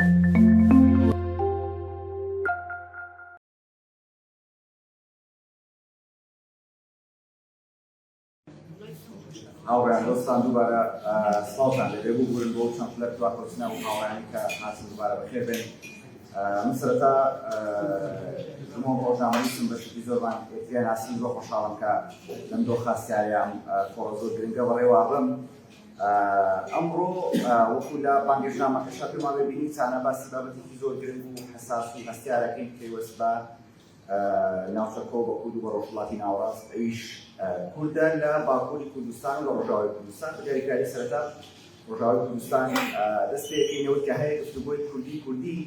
هاوڕێیان دۆستان دووبارە سڵاوتان لێبێ ببورن بۆ چەند خولەک دواکەوتنە و هاوڕێیانی کە هاتن دووبارە بەخێر بێن من سەرەتا زمۆ ڕۆژنامەنووسم بەشێکی زۆرمان یەکتریان ناسین زۆر خۆشحاڵم کە لەم دۆخە سیایەم کۆڕە زۆر گرنگە بەڕێوەبم ئەمڕۆ وەکو لە بانگێشنامەکەشا پێمان بێ بینیتانە باسی بابەتێکی زۆر گرنگ و حەساس و هەستیارەکەین پەیوەست بە ناوچەکە و بە کورد و بە ڕۆژهەڵاتی ناوەڕاست ئەویش کوردە لە باکووری کوردستان و لە ڕۆژاوای کوردستان بە دیاریکراوی سەرەتا ڕۆژاوای کوردستان دەست پێکەینەوە کە هەیە گفتوگۆی کوردی کوردی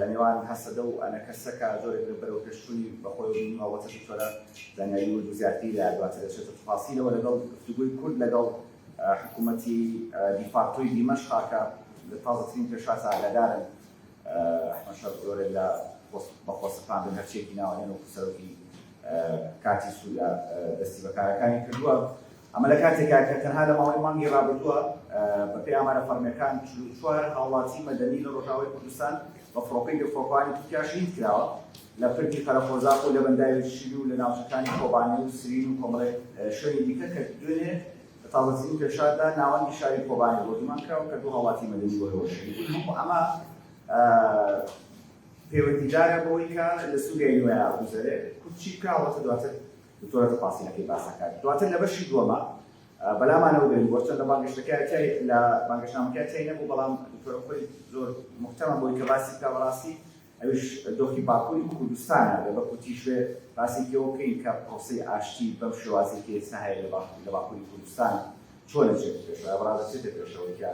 لە نێوان هەسەدە و ئەنەکەسە کە زۆرێک لە بەرەو پێشچوونی بەخۆی بینیوە ئەڵبەتە دکتۆرە زانیاری ورد و زیاتری لە دواتر دەچێتە تفاسیلەوە لەگەڵ گفتوگۆی کورد لەگەڵ حکوومەتی دیفاکتۆی دیمەشقا کە لە تازەترین پێشهات ئاگادارن ئەحمەد شەرع زۆرێک لە بە خۆسەپاندن هەرچیەکی ناوە هێن وەکو سەرۆکی کاتی سووریا دەستی بە کارەکانی کردووە. ئەمە لە کاتێکا کە تەنها لە ماوەی مانگی ڕابردووە بەپێی ئامارە فەڕمیەکان 44 هاوڵاتی مەدەنی لە ڕۆژاوای کوردستان بە فڕۆکەی بێفڕۆکەوانی تورکیا شەهید کراوە لە پردی قەرەقۆزاق و لە بەنداوی شین و لە ناوچەکانی کۆبانێ و سرین و کۆمەڵێک شوێنی دیکە کە دوێنێ لە تازەترین پێشهاتدا ناوەندی شاری کۆبانێ بۆردومان کرا و کە دوو هاوڵاتی مەدەنی بەهۆیەوە شەهید بوون. هەموو ئەمە پەیوەندیدارە بەوەی کە لە سووریای نوێیا گوزەرێ کورد چی بکا واتە دواتر دکتۆرە تەفاسیلەکەی باس ئەکات. دواتر لە بەشی دووەمە بەلامانەوە گرنگ بووە چەند لە بانگێشتەکەیا تیای لە بانگێشتنامەکەیا تیای نەبوو بەڵام دکتۆرە خۆی زۆر موهتەمە بۆی کە باسی بکا بەڕاستی ئەویش دۆخی باکووری کوردستانە، گەر بە کورتیش بێ باسێکی ئەوە بکەین کە پرۆسەی ئاشتی بەم شێوازەی کە ئێستا هەیە لە باکووری کوردستان چۆن ئەچێتە پێشەوە، یا بەڕاست ئەچێتە پێشەوەی کە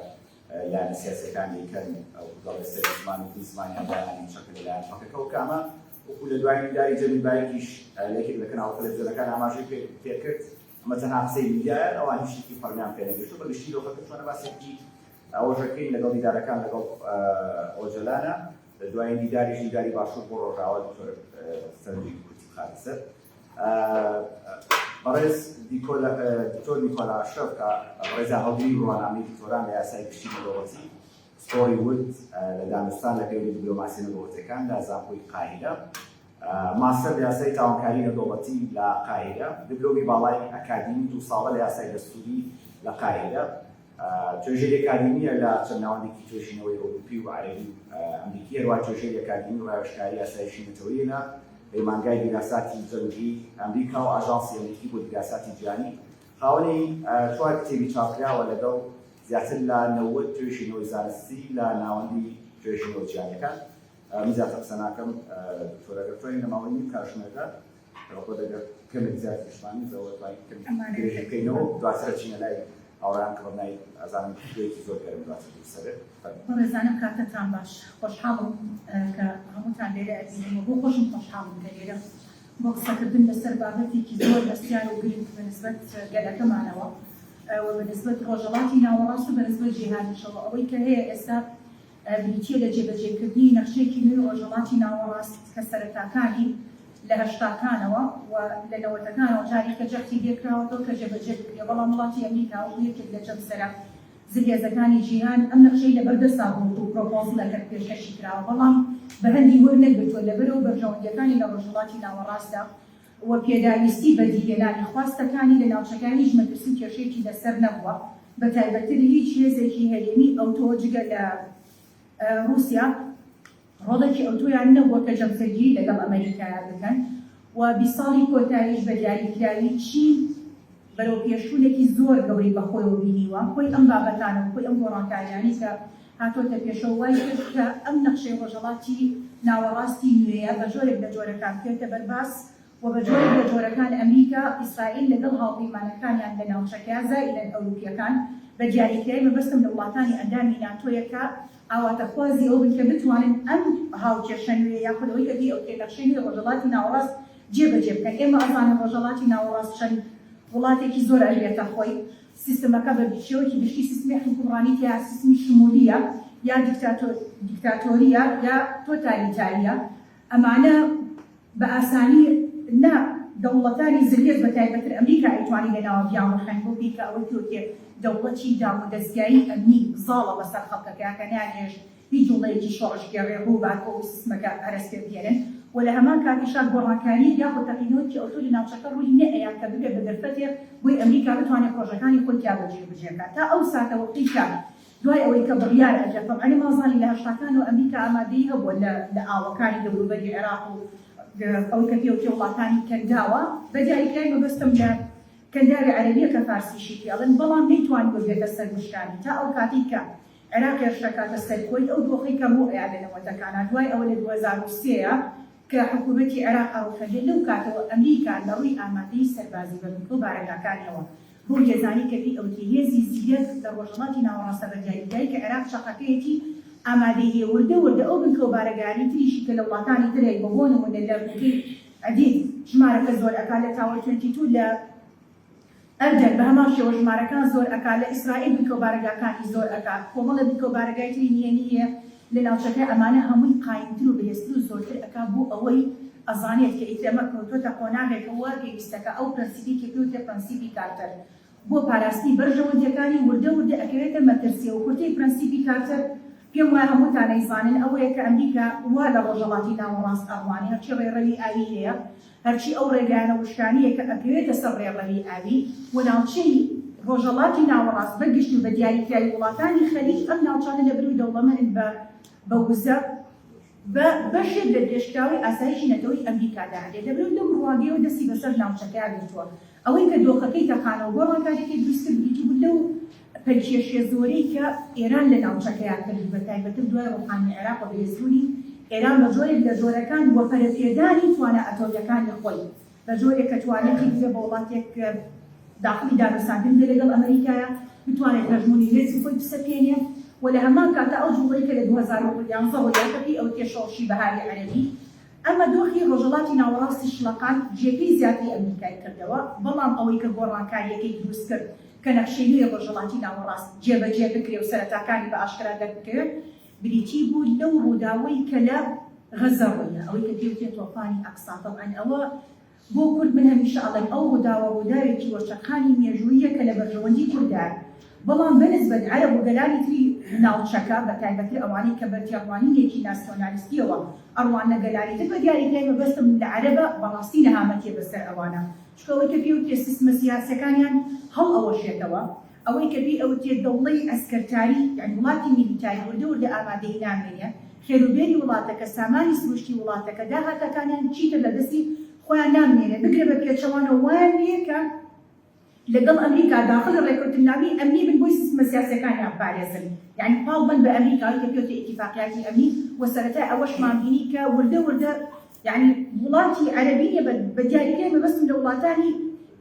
لایەنە سیاسیەکان دەیکەن، ئەو دەڵێ سەری زمان و دوو زمانیان دانانی چەکە لە لایەن پەکەکەوە کە ئەمە وەکوو لە دوایین دیداری جەمیل بایکیش لە یەکێک لە کەناڵە تەلەفزیۆنەکان ئاماژەی پێ کرد، ئەمە تەنها قسەی میدیایە، ئەوان هیچ شتێکی فەڕمیان پێ نەگەیشتووە، بە گشتی دۆخەکە چۆنە باسێکی ئەوەش ئەکەین لەگەڵ دیدارەکان لەگەڵ ئۆجەلانە. لە دوایین دیداریش دیداری باشوور بۆ ڕۆژاوا دکتۆر سەرنجێکی کورتی بخاتە سەر بەڕێز دکتۆر نیکۆلا ئەشرەف کە بەڕێزیان هەڵگری بڕوانامەی دکتۆران لە یاسای گشتی نێودەوڵەتی پسپۆڕی ورد لە دانوستان لە پەیوەندی دیپلۆماسیە نێودەوڵەتیەکان لە زانکۆی قاهیرە، ماستەر لە یاسای تاوانکاری نێودەوڵەتی لە قاهیرە، دبلۆمی باڵای ئەکادیمی دوو ساڵە لە یاسای دەستووری لە قاهیرە. توێژەری ئەکادیمییە لە چەند ناوەندێکی توێژینەوەی ئەوروپی و عەرەبی و ئەمریکی، هەروەها توێژەری ئەکادیمی و ڕاوێژکاری ئاسایشی نەتەوەیی لە پەیمانگای دیراساتی جەنگی ئەمریکا و ئاژانسی ئەمریکی بۆ دیراساتی جیهانی. خاوەنی چوار کتێبی چاپکراوە لەگەڵ زیاتر لە 90 توێژینەوەی زانستی لە ناوەندی توێژینەوە جیهانیەکان. من زیاتر قسە ناکەم دکتۆر ئەگەر توانین لە ماوەی نیو کاتژمێردا خۆ دەگەر کەمێک زیاتریشمان نیزەوە توانین کەمێک درێژی بکەینەوە دواتر ئەچینە لای هاوڕێیان کە بەمنای ئەزانم گفتوگۆیەکی زۆر گەرم دواتر دروست ئەبێت. فەرموو. بەڕێزانم کاتتان باش خۆشحاڵم کە هەمووتان لێرە ئەبینم و بۆ خۆشم خۆشحاڵم کە لێرەم بۆ قسەکردن لەسەر بابەتێکی زۆر هەستیار و گرنگ بە نسبەت گەلەکەمانەوە و بە نسبەت ڕۆژهەڵاتی ناوەڕاست و بە نسبەت جیهانیشەوە ئەوەی کە هەیە ئێستا بریتییە لە جێبەجێکردنی نەخشەیەکی نوێی ڕۆژهەڵاتی ناوەڕاست کە سەرەتاکانی لە هەشتاکانەوە و لە نەوەتەکانەوە تاریخکە جەختی لێکراوەتەوە کە جێبەجێ بکرێت، بەڵام وڵاتی ئەمریکا وەکو یەکێک لە جەمسەرە زلهێزەکانی جیهان ئەم نەخشەی لەبەردەستا بوو وەکو پرۆپۆزڵێکە پێشکەشی کراوە، بەڵام بە هەندی وەرنەگرتووە لەبەرئەوە بەرژەوەندییەکانی لە ڕۆژهەڵاتی ناوەڕاستدا و پێداویستی بەدیهێنانی خواستەکانی لە ناوچەکە هیچ مەترسی و کێشەیەکی لەسەر نەبووە، بەتایبەتتر هیچ هێزێکی هەرێمی ئەوتۆ جگە لە ڕووسیا ڕۆڵێکی ئەوتۆیان نەبووە کە جەمسەرگیری لەگەڵ ئەمەریکایا بکەن و 20 ساڵی کۆتاییش بە دیاریکراوی چین بەرەوپێشچوونێکی زۆر گەورەی بەخۆیەوە بینیوە، کۆی ئەم بابەتانە و کۆی ئەم گۆڕانکاریانەی کە هاتۆتە پێشەوە وای کرد کە ئەم نەخشەی ڕۆژهەڵاتی ناوەڕاستی نوێیە بە جۆرێک لە جۆرەکان بکەوێتە بەر باس و بە جۆرێک لە جۆرەکان ئەمریکا، ئیسرائیل لەگەڵ هاوپەیمانەکانیان لە ناوچەکەیا زائیدەن ئەوروپییەکان بە دیاریکراوی مەبەستم لە وڵاتانی ئەندامی ناتۆیە کە ئاواتەخوازی ئەوە بن کە بتوانن ئەم هاوکێشە نوێیە یاخود ئەوەی کە پێی ئەوترێ نەخشەی نوێی ڕۆژهەڵاتی ناوەڕاست جێبەجێ بکەن. ئێمە ئەزانین ڕۆژهەڵاتی ناوەڕاست چەند وڵاتێکی زۆر ئەگرێتە خۆی. سیستمەکە بە شێوەیەکی گشتی سیستمی حوکمڕانی تیا سیستمی شمولییە یا دیکتاتۆرییە یا تۆتالیتارییە. ئەمانە بە ئاسانی نە دەوڵەتانی زلهێز بە تایبەتر ئەمریکا ئەیتوانی لە ناوە بیانڕوخێن بۆ پێی کە ئەوەی پێوترێ دەوڵەتی دام و دەزگایی ئەمنی زاڵە بەسەر خەڵکەکەیا کە نەیانهێشت. هیچ جوڵەیەکی شۆڕشگێڕی ڕووبات بۆ ئەوەی سیستمەکە هەرەس پێ بهێنن و لە هەمان کاتیشا گۆڕانکارییەک یاخود تەقینەوەیەکی ئەوتۆ لە ناوچەکە ڕووی نەئەیا کە ببێ بە دەرفەتێک بۆی ئەمریکا بتوانێ پرۆژەکانی خۆی تیا بەجێبجێ کات تا ئەو ساتەوەختەی کە دوای ئەوەی کە بڕیار ئەدرێ تەبعەن ئێمە ئەزانین لە هەشتاکانەوە ئەمریکا ئامادەیی هەبووە لە لە ئاوەکانی دەوروبەری عێراق و ئەوەی کە پێوترێ وڵاتانی کەنداوە بە دیاریکراوی مەبەستم لە کەنداوی عەرەبیە کە فارسیشی پێ ئەڵێن بەڵام نەیتوانیوە بێتە سەر وشکانی تا ئەو کاتەی کە عێراق هێرش دەکاتە سەر کوەیت ئەو دۆخەی کە ڕوو ئەیا لە نەوەتەکانا دوای ئەوە لە 2003 کە حکوومەتی عێراق ئەڕوخێنرێ لەو کاتەوە ئەمریکا لە ڕووی ئامادەیی سەربازی بە بنکە و بارەگاکانیەوە بۆ هێزانی کە پێی ئەوترێ هێزی زیرەک لە ڕۆژهەڵاتی ناوەڕاستە بە دیاریکرایی کە عێراق چەقەکەیەتی ئامادەیی هەیە وردە وردە ئەو بنکە و بارەگایانەی تریشی کە لە وڵاتانی تر هەیە بۆ نموونە لە بنکەی عەدید ژمارەکە زۆر ئەکا لە Tower 22 لە ئەردەن بە هەمان شێوە ژمارەکان زۆر ئەکا، لە ئیسرائیل بنکەو بارەگاکانی زۆر ئەکا، کۆمەڵێ بنکەو بارەگای تری نهێنی هەیە لە ناوچەکە، ئەمانە هەمووی قایمتر و بەهێزتر و زۆرتر ئەکا بۆ ئەوەی ئەزانێت کە ئیتر ئەمە کەوتۆتە قۆناغێکەوە وا پێویستەکا ئەو پرەنسیپەی کە پێوترێ پرەنسیپی کارتەر بۆ پاراستنی بەرژەوەندیەکانی وردە وردە ئەکەوێتە مەترسیەوە. کورتەی پرەنسیپی کارتەر پێم وایە هەمووتان ئەیزانن ئەوەیە کە ئەمریکا وا لە ڕۆژهەڵاتی ناوەڕاست ئەڕوانێ هەرچی ڕێڕەوی ئاوی هەیە هەرچی ئەو ڕێگایانە وشکانییە کە ئەکەوێتە سەر ڕێڕەوی ئاوی و ناوچەی ڕۆژهەڵاتی ناوەڕاست بە گشتی و بە دیاریکراوی وڵاتانی خەلیج ئەم ناوچانە لە بروی دەوڵەمەنن بە بە وزە بە بەشێک لە درێژکراوەی ئاسایشی نەتەوەی ئەمریکا دائەنرێت لە بروی لەم ڕوانگەیەوە دەستی بەسەر ناوچەکەیا گرتووە ئەوەی کە دۆخەکەی تەقانەوە گۆڕانکاریەکەی دروست کرد بریتی بوو لەو پەلکێشیە زۆرەی کە ئێران لە ناوچەکەیا کردی بە تایبەتر دوای ڕوخانی عێراق و بەهێزبوونی ئێران بە جۆرێک لە جۆرەکان وە پەرەپێدانی توانا ئەتۆمیەکانی خۆی بە جۆرێک کە توانێتی ببێ بە وڵاتێک داخڵی دانوساندن بێ لەگەڵ ئەمریکایا بتوانێت هەژموونی هێزی خۆی بسەپێنێ و لە هەمان کاتا ئەو جوڵەی کە لە 2011 ڕوویدا کە پێی ئەوترێ شۆڕشی بەهاری عەرەبی ئەمە دۆخی ڕۆژهەڵاتی ناوەڕاستی شڵەقاند، جێگەی زیاتری ئەمریکای کردەوە، بەڵام ئەوەی کە گۆڕانکارییەکەی دروست کرد کە نەخشەی نوێی ڕۆژهەڵاتی ناوەڕاست جێبەجێ بکرێ و سەرەتاکانی بە ئاشکرا دەربکەوێ، بریتی بوو لەو ڕووداوەی کە لە غەززە ڕوویدا، ئەوەی کە پێی وترێ تۆفانی ئەقسا، تەبعەن ئەوە بۆ کورد من هەمیشە ئەڵێم ئەو ڕووداوە ڕووداوێکی وەرچەرخانی مێژووییە کە لە بەرژەوەندی کورددایە، بەڵام بە نسبەت عەرەب و گەلانی تری ناوچەکە بە تایبەتر ئەوانەی کە بە تێڕوانینێکی ناسیۆنالیستییەوە ئەڕواننە گەلانی تر بە دیاریکراوی مەبەستم لە عەرەبە بەڕاستی نەهامەتیە بەسەر ئەوانە چونکە ئەوەی کە پێی وترێ سیستمە سیاسیەکانیان هەڵئەوەشێتەوە ئەوەی کە پێی ئەوترێ دەوڵەی عەسکەرتاری یانی وڵاتی میلیتاری وردە وردە ئامادەیی نامێنێ خێروبێری وڵاتەکە سامانی سروشتی وڵاتەکە داهاتەکانیان چیتر لە دەستی خۆیان نامێنێ بگرە بە پێچەوانەوە وایان لێیە کە لەگەڵ ئەمریکا داخڵی ڕێکەوتننامەی ئەمنی بن بۆی سیستمە سیاسیەکانیان بپارێزن یانی پاڵ بن بە ئەمریکا کە پێوتە ئیتیفاقیاتی ئەمنی و سەرەتای ئەوەشمان بینی کە وردە وردە یانی وڵاتی عەرەبی نیە بە دیاریکراوی مەبەستم لە وڵاتانی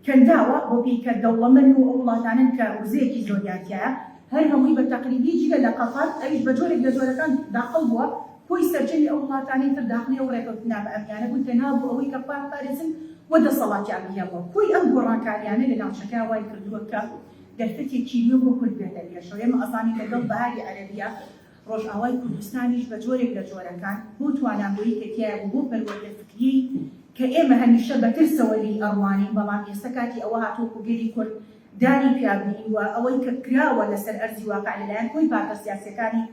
کەنداوە بۆ پێی کە دەوڵەمەن و ئەو وڵاتانەن کە وزەیەکی زۆریان تیایە هەر هەمووی بە تەقریبی جگە لە قەتەر ئەویش بە جۆرێک لە جۆرەکان داخڵ بووە کۆی سەرجەمی ئەو وڵاتانەی تر داخڵی ئەو ڕێکەوتننامە ئەمنیانە بوون تەنها بۆ ئەوەی کە خۆیان بپارێزن و دەسەڵاتیان بهێڵنەوە. کۆی ئەم گۆڕانکاریانە لە ناوچەکە وای کردووە کە دەرفەتێکی نوێ بۆ کورد بێتە پێشەوە. ئێمە ئەزانین لەگەڵ بەهاری عەرەبییە ڕۆژئاوای کوردستانیش بە جۆرێک لە جۆرەکان بەو توانامەیی کە تیایە بوو بەو پەروەردە فکریەی کە ئێمە هەمیشە بە ترسەوە لێی ئەڕوانین بەڵام ئێستا کاتی ئەوە هاتووە وەکو گەلی کورد دانی پیابنێین و ئەوەی کە کراوە لەسەر ئەرزی واقع لەلایەن کۆی پارتە سیاسیەکانی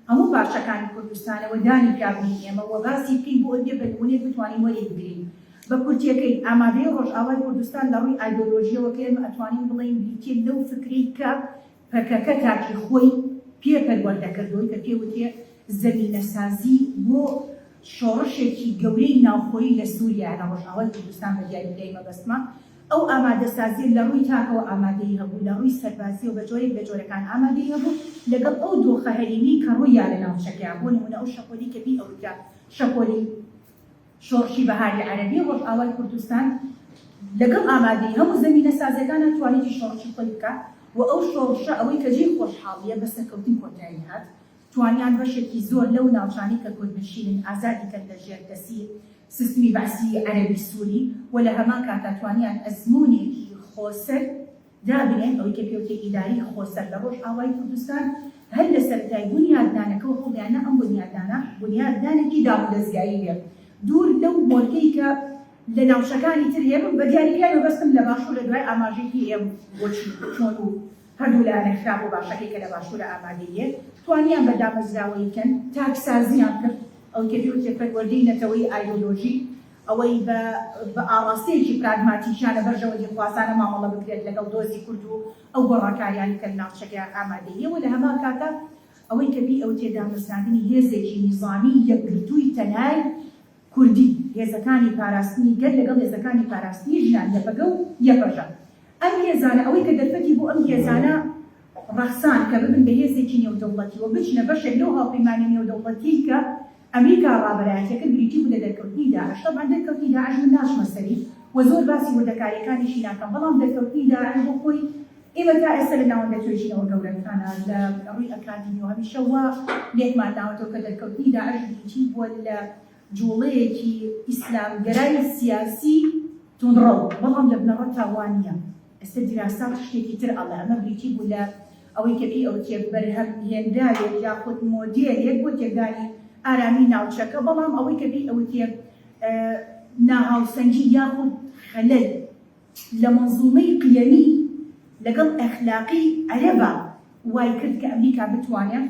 هەموو پارچەکانی کوردستانەوە دانی پیابنێین ئێمە و باسی بکەین بۆ ئەوەی بێ بە نموونەیەک بتوانین وەری بگرین. بە کورتیەکەی، ئامادەیی ڕۆژئاوای کوردستان لە ڕووی ئایدۆلۆژیەوە کە ئێمە ئەتوانین بڵێین بریتیە لەو فکرەی کە پەکەکە تاکی خۆی پێ پەروەردە کردووە کە پێ وترێ زەمینەسازی بۆ شۆڕشێکی گەورەی ناوخۆیی لە سوریا لە ڕۆژئاوای کوردستان بە دیاریکراوی مەبەستمە ئەو ئامادەسازیە لە ڕووی تاکەوە ئامادەیی هەبوو، لە ڕووی سەربازیەوە بە جۆرێک لە جۆرەکان ئامادەیی هەبوو، لەگەڵ ئەو دۆخە هەرێمیەی کە ڕوویا لە ناوچەکەیا، بۆ نموونە ئەو شەپۆلی کە پێی ئەوترا شەپۆلی شۆڕشی بەهاری عەرەبی ڕۆژئاوای کوردستان، لەگەڵ ئامادەیی هەموو زەمینەسازیەکانا توانیتی شۆڕشی خۆی بکا و ئەو شۆڕشە ئەوەی کە جێی خۆشحاڵیە بە سەرکەوتن کۆتایی هات، توانیان بەشێکی زۆر لەو ناوچانەی کە کوردنشینن ئازادی کەن لە ژێر دەسی سیستمی بەعسی عەرەبی سوری و لە هەمان کاتا توانیان ئەزموونێکی خۆسەر دابنێن ئەوەی کە پێوترێ ئیدارەی خۆسەر لە ڕۆژئاوای کوردستان هەر لە سەرەتای بونیادنانەکەوە هەوڵیان نا ئەم بونیادنانە بونیادنانێکی دامودەزگایی بێ دوور لەو مۆرکەی کە لە ناوچەکانی تر هەیە بە دیاریکراوی مەبەستم لە باشوورە دوای ئاماژەی پێ ئێم بۆچی چۆن و. هەردوو لایەنە خراپ و باشەکەی کە لە باشوورە ئامادەییە توانیان بە دامەزراوەیی کەن، تاکسازیان کرد، ئەوەی کە پێوترێ پەروەردەی نەتەوەیی ئایدۆلۆژی، ئەوەی بە بە ئاڕاستەیەکی پراگماتیکیانە بەرژەوەندیخوازانە مامەڵە بکرێت لەگەڵ دۆزی کورد و ئەو گۆڕانکاریانەی کە لە ناوچەکە ئامادەییە و لە هەمان کاتا ئەوەی کە پێی ئەوترێ دامەزراندنی هێزێکی نیزامی یەکگرتووی تەنای کوردی، هێزەکانی پاراستنی گەل لەگەڵ هێزەکانی پاراستنی ژنان، یەپەگە و یەپەژە. ئەم هێزانە، ئەوەی کە دەرفەتی بۆ ئەم هێزانە ڕەخسان کە ببن بە هێزێکی نێودەوڵەتی و بچنە بەشێک لەو هاوپەیمانییە نێودەوڵەتییەی کە ئەمریکا ڕابەرایەتی کرد، بریتی بوو لە دەرکەوتنی داعش. تەبعەن دەرکەوتنی داعش من ناچمە سەری و زۆر باسی وردەکارییەکانیشی ناکەم، بەڵام دەرکەوتنی داعش بۆ خۆی ئێمە تا ئێستا لە ناوەندە توێژینەوە گەورەکانا لە ڕووی ئەکادیمیەوە هەمیشە وا لێکمان داوەتەوە کە دەرکەوتنی داعش بریتی بووە لە جوڵەیەکی ئیسلامگەرای سیاسی توندڕەو، بەڵام لە بنەڕەتا وا نییە. ئێستا دیراسات شتێکی تر ئەڵێ، ئەمە بریتی بوو لە ئەوەی کە پێی ئەوترێ بەرهەمهێنراوێک یاخود مۆدێلێک بۆ تێکدانی ئارامی ناوچەکە، بەڵام ئەوەی کە پێی ئەوترێ ناهاوسەنگی یاخود خەلەل لە مەنزومەی قیەمی لەگەڵ ئەخلاقی عەرەبا وای کرد کە ئەمریکا بتوانێ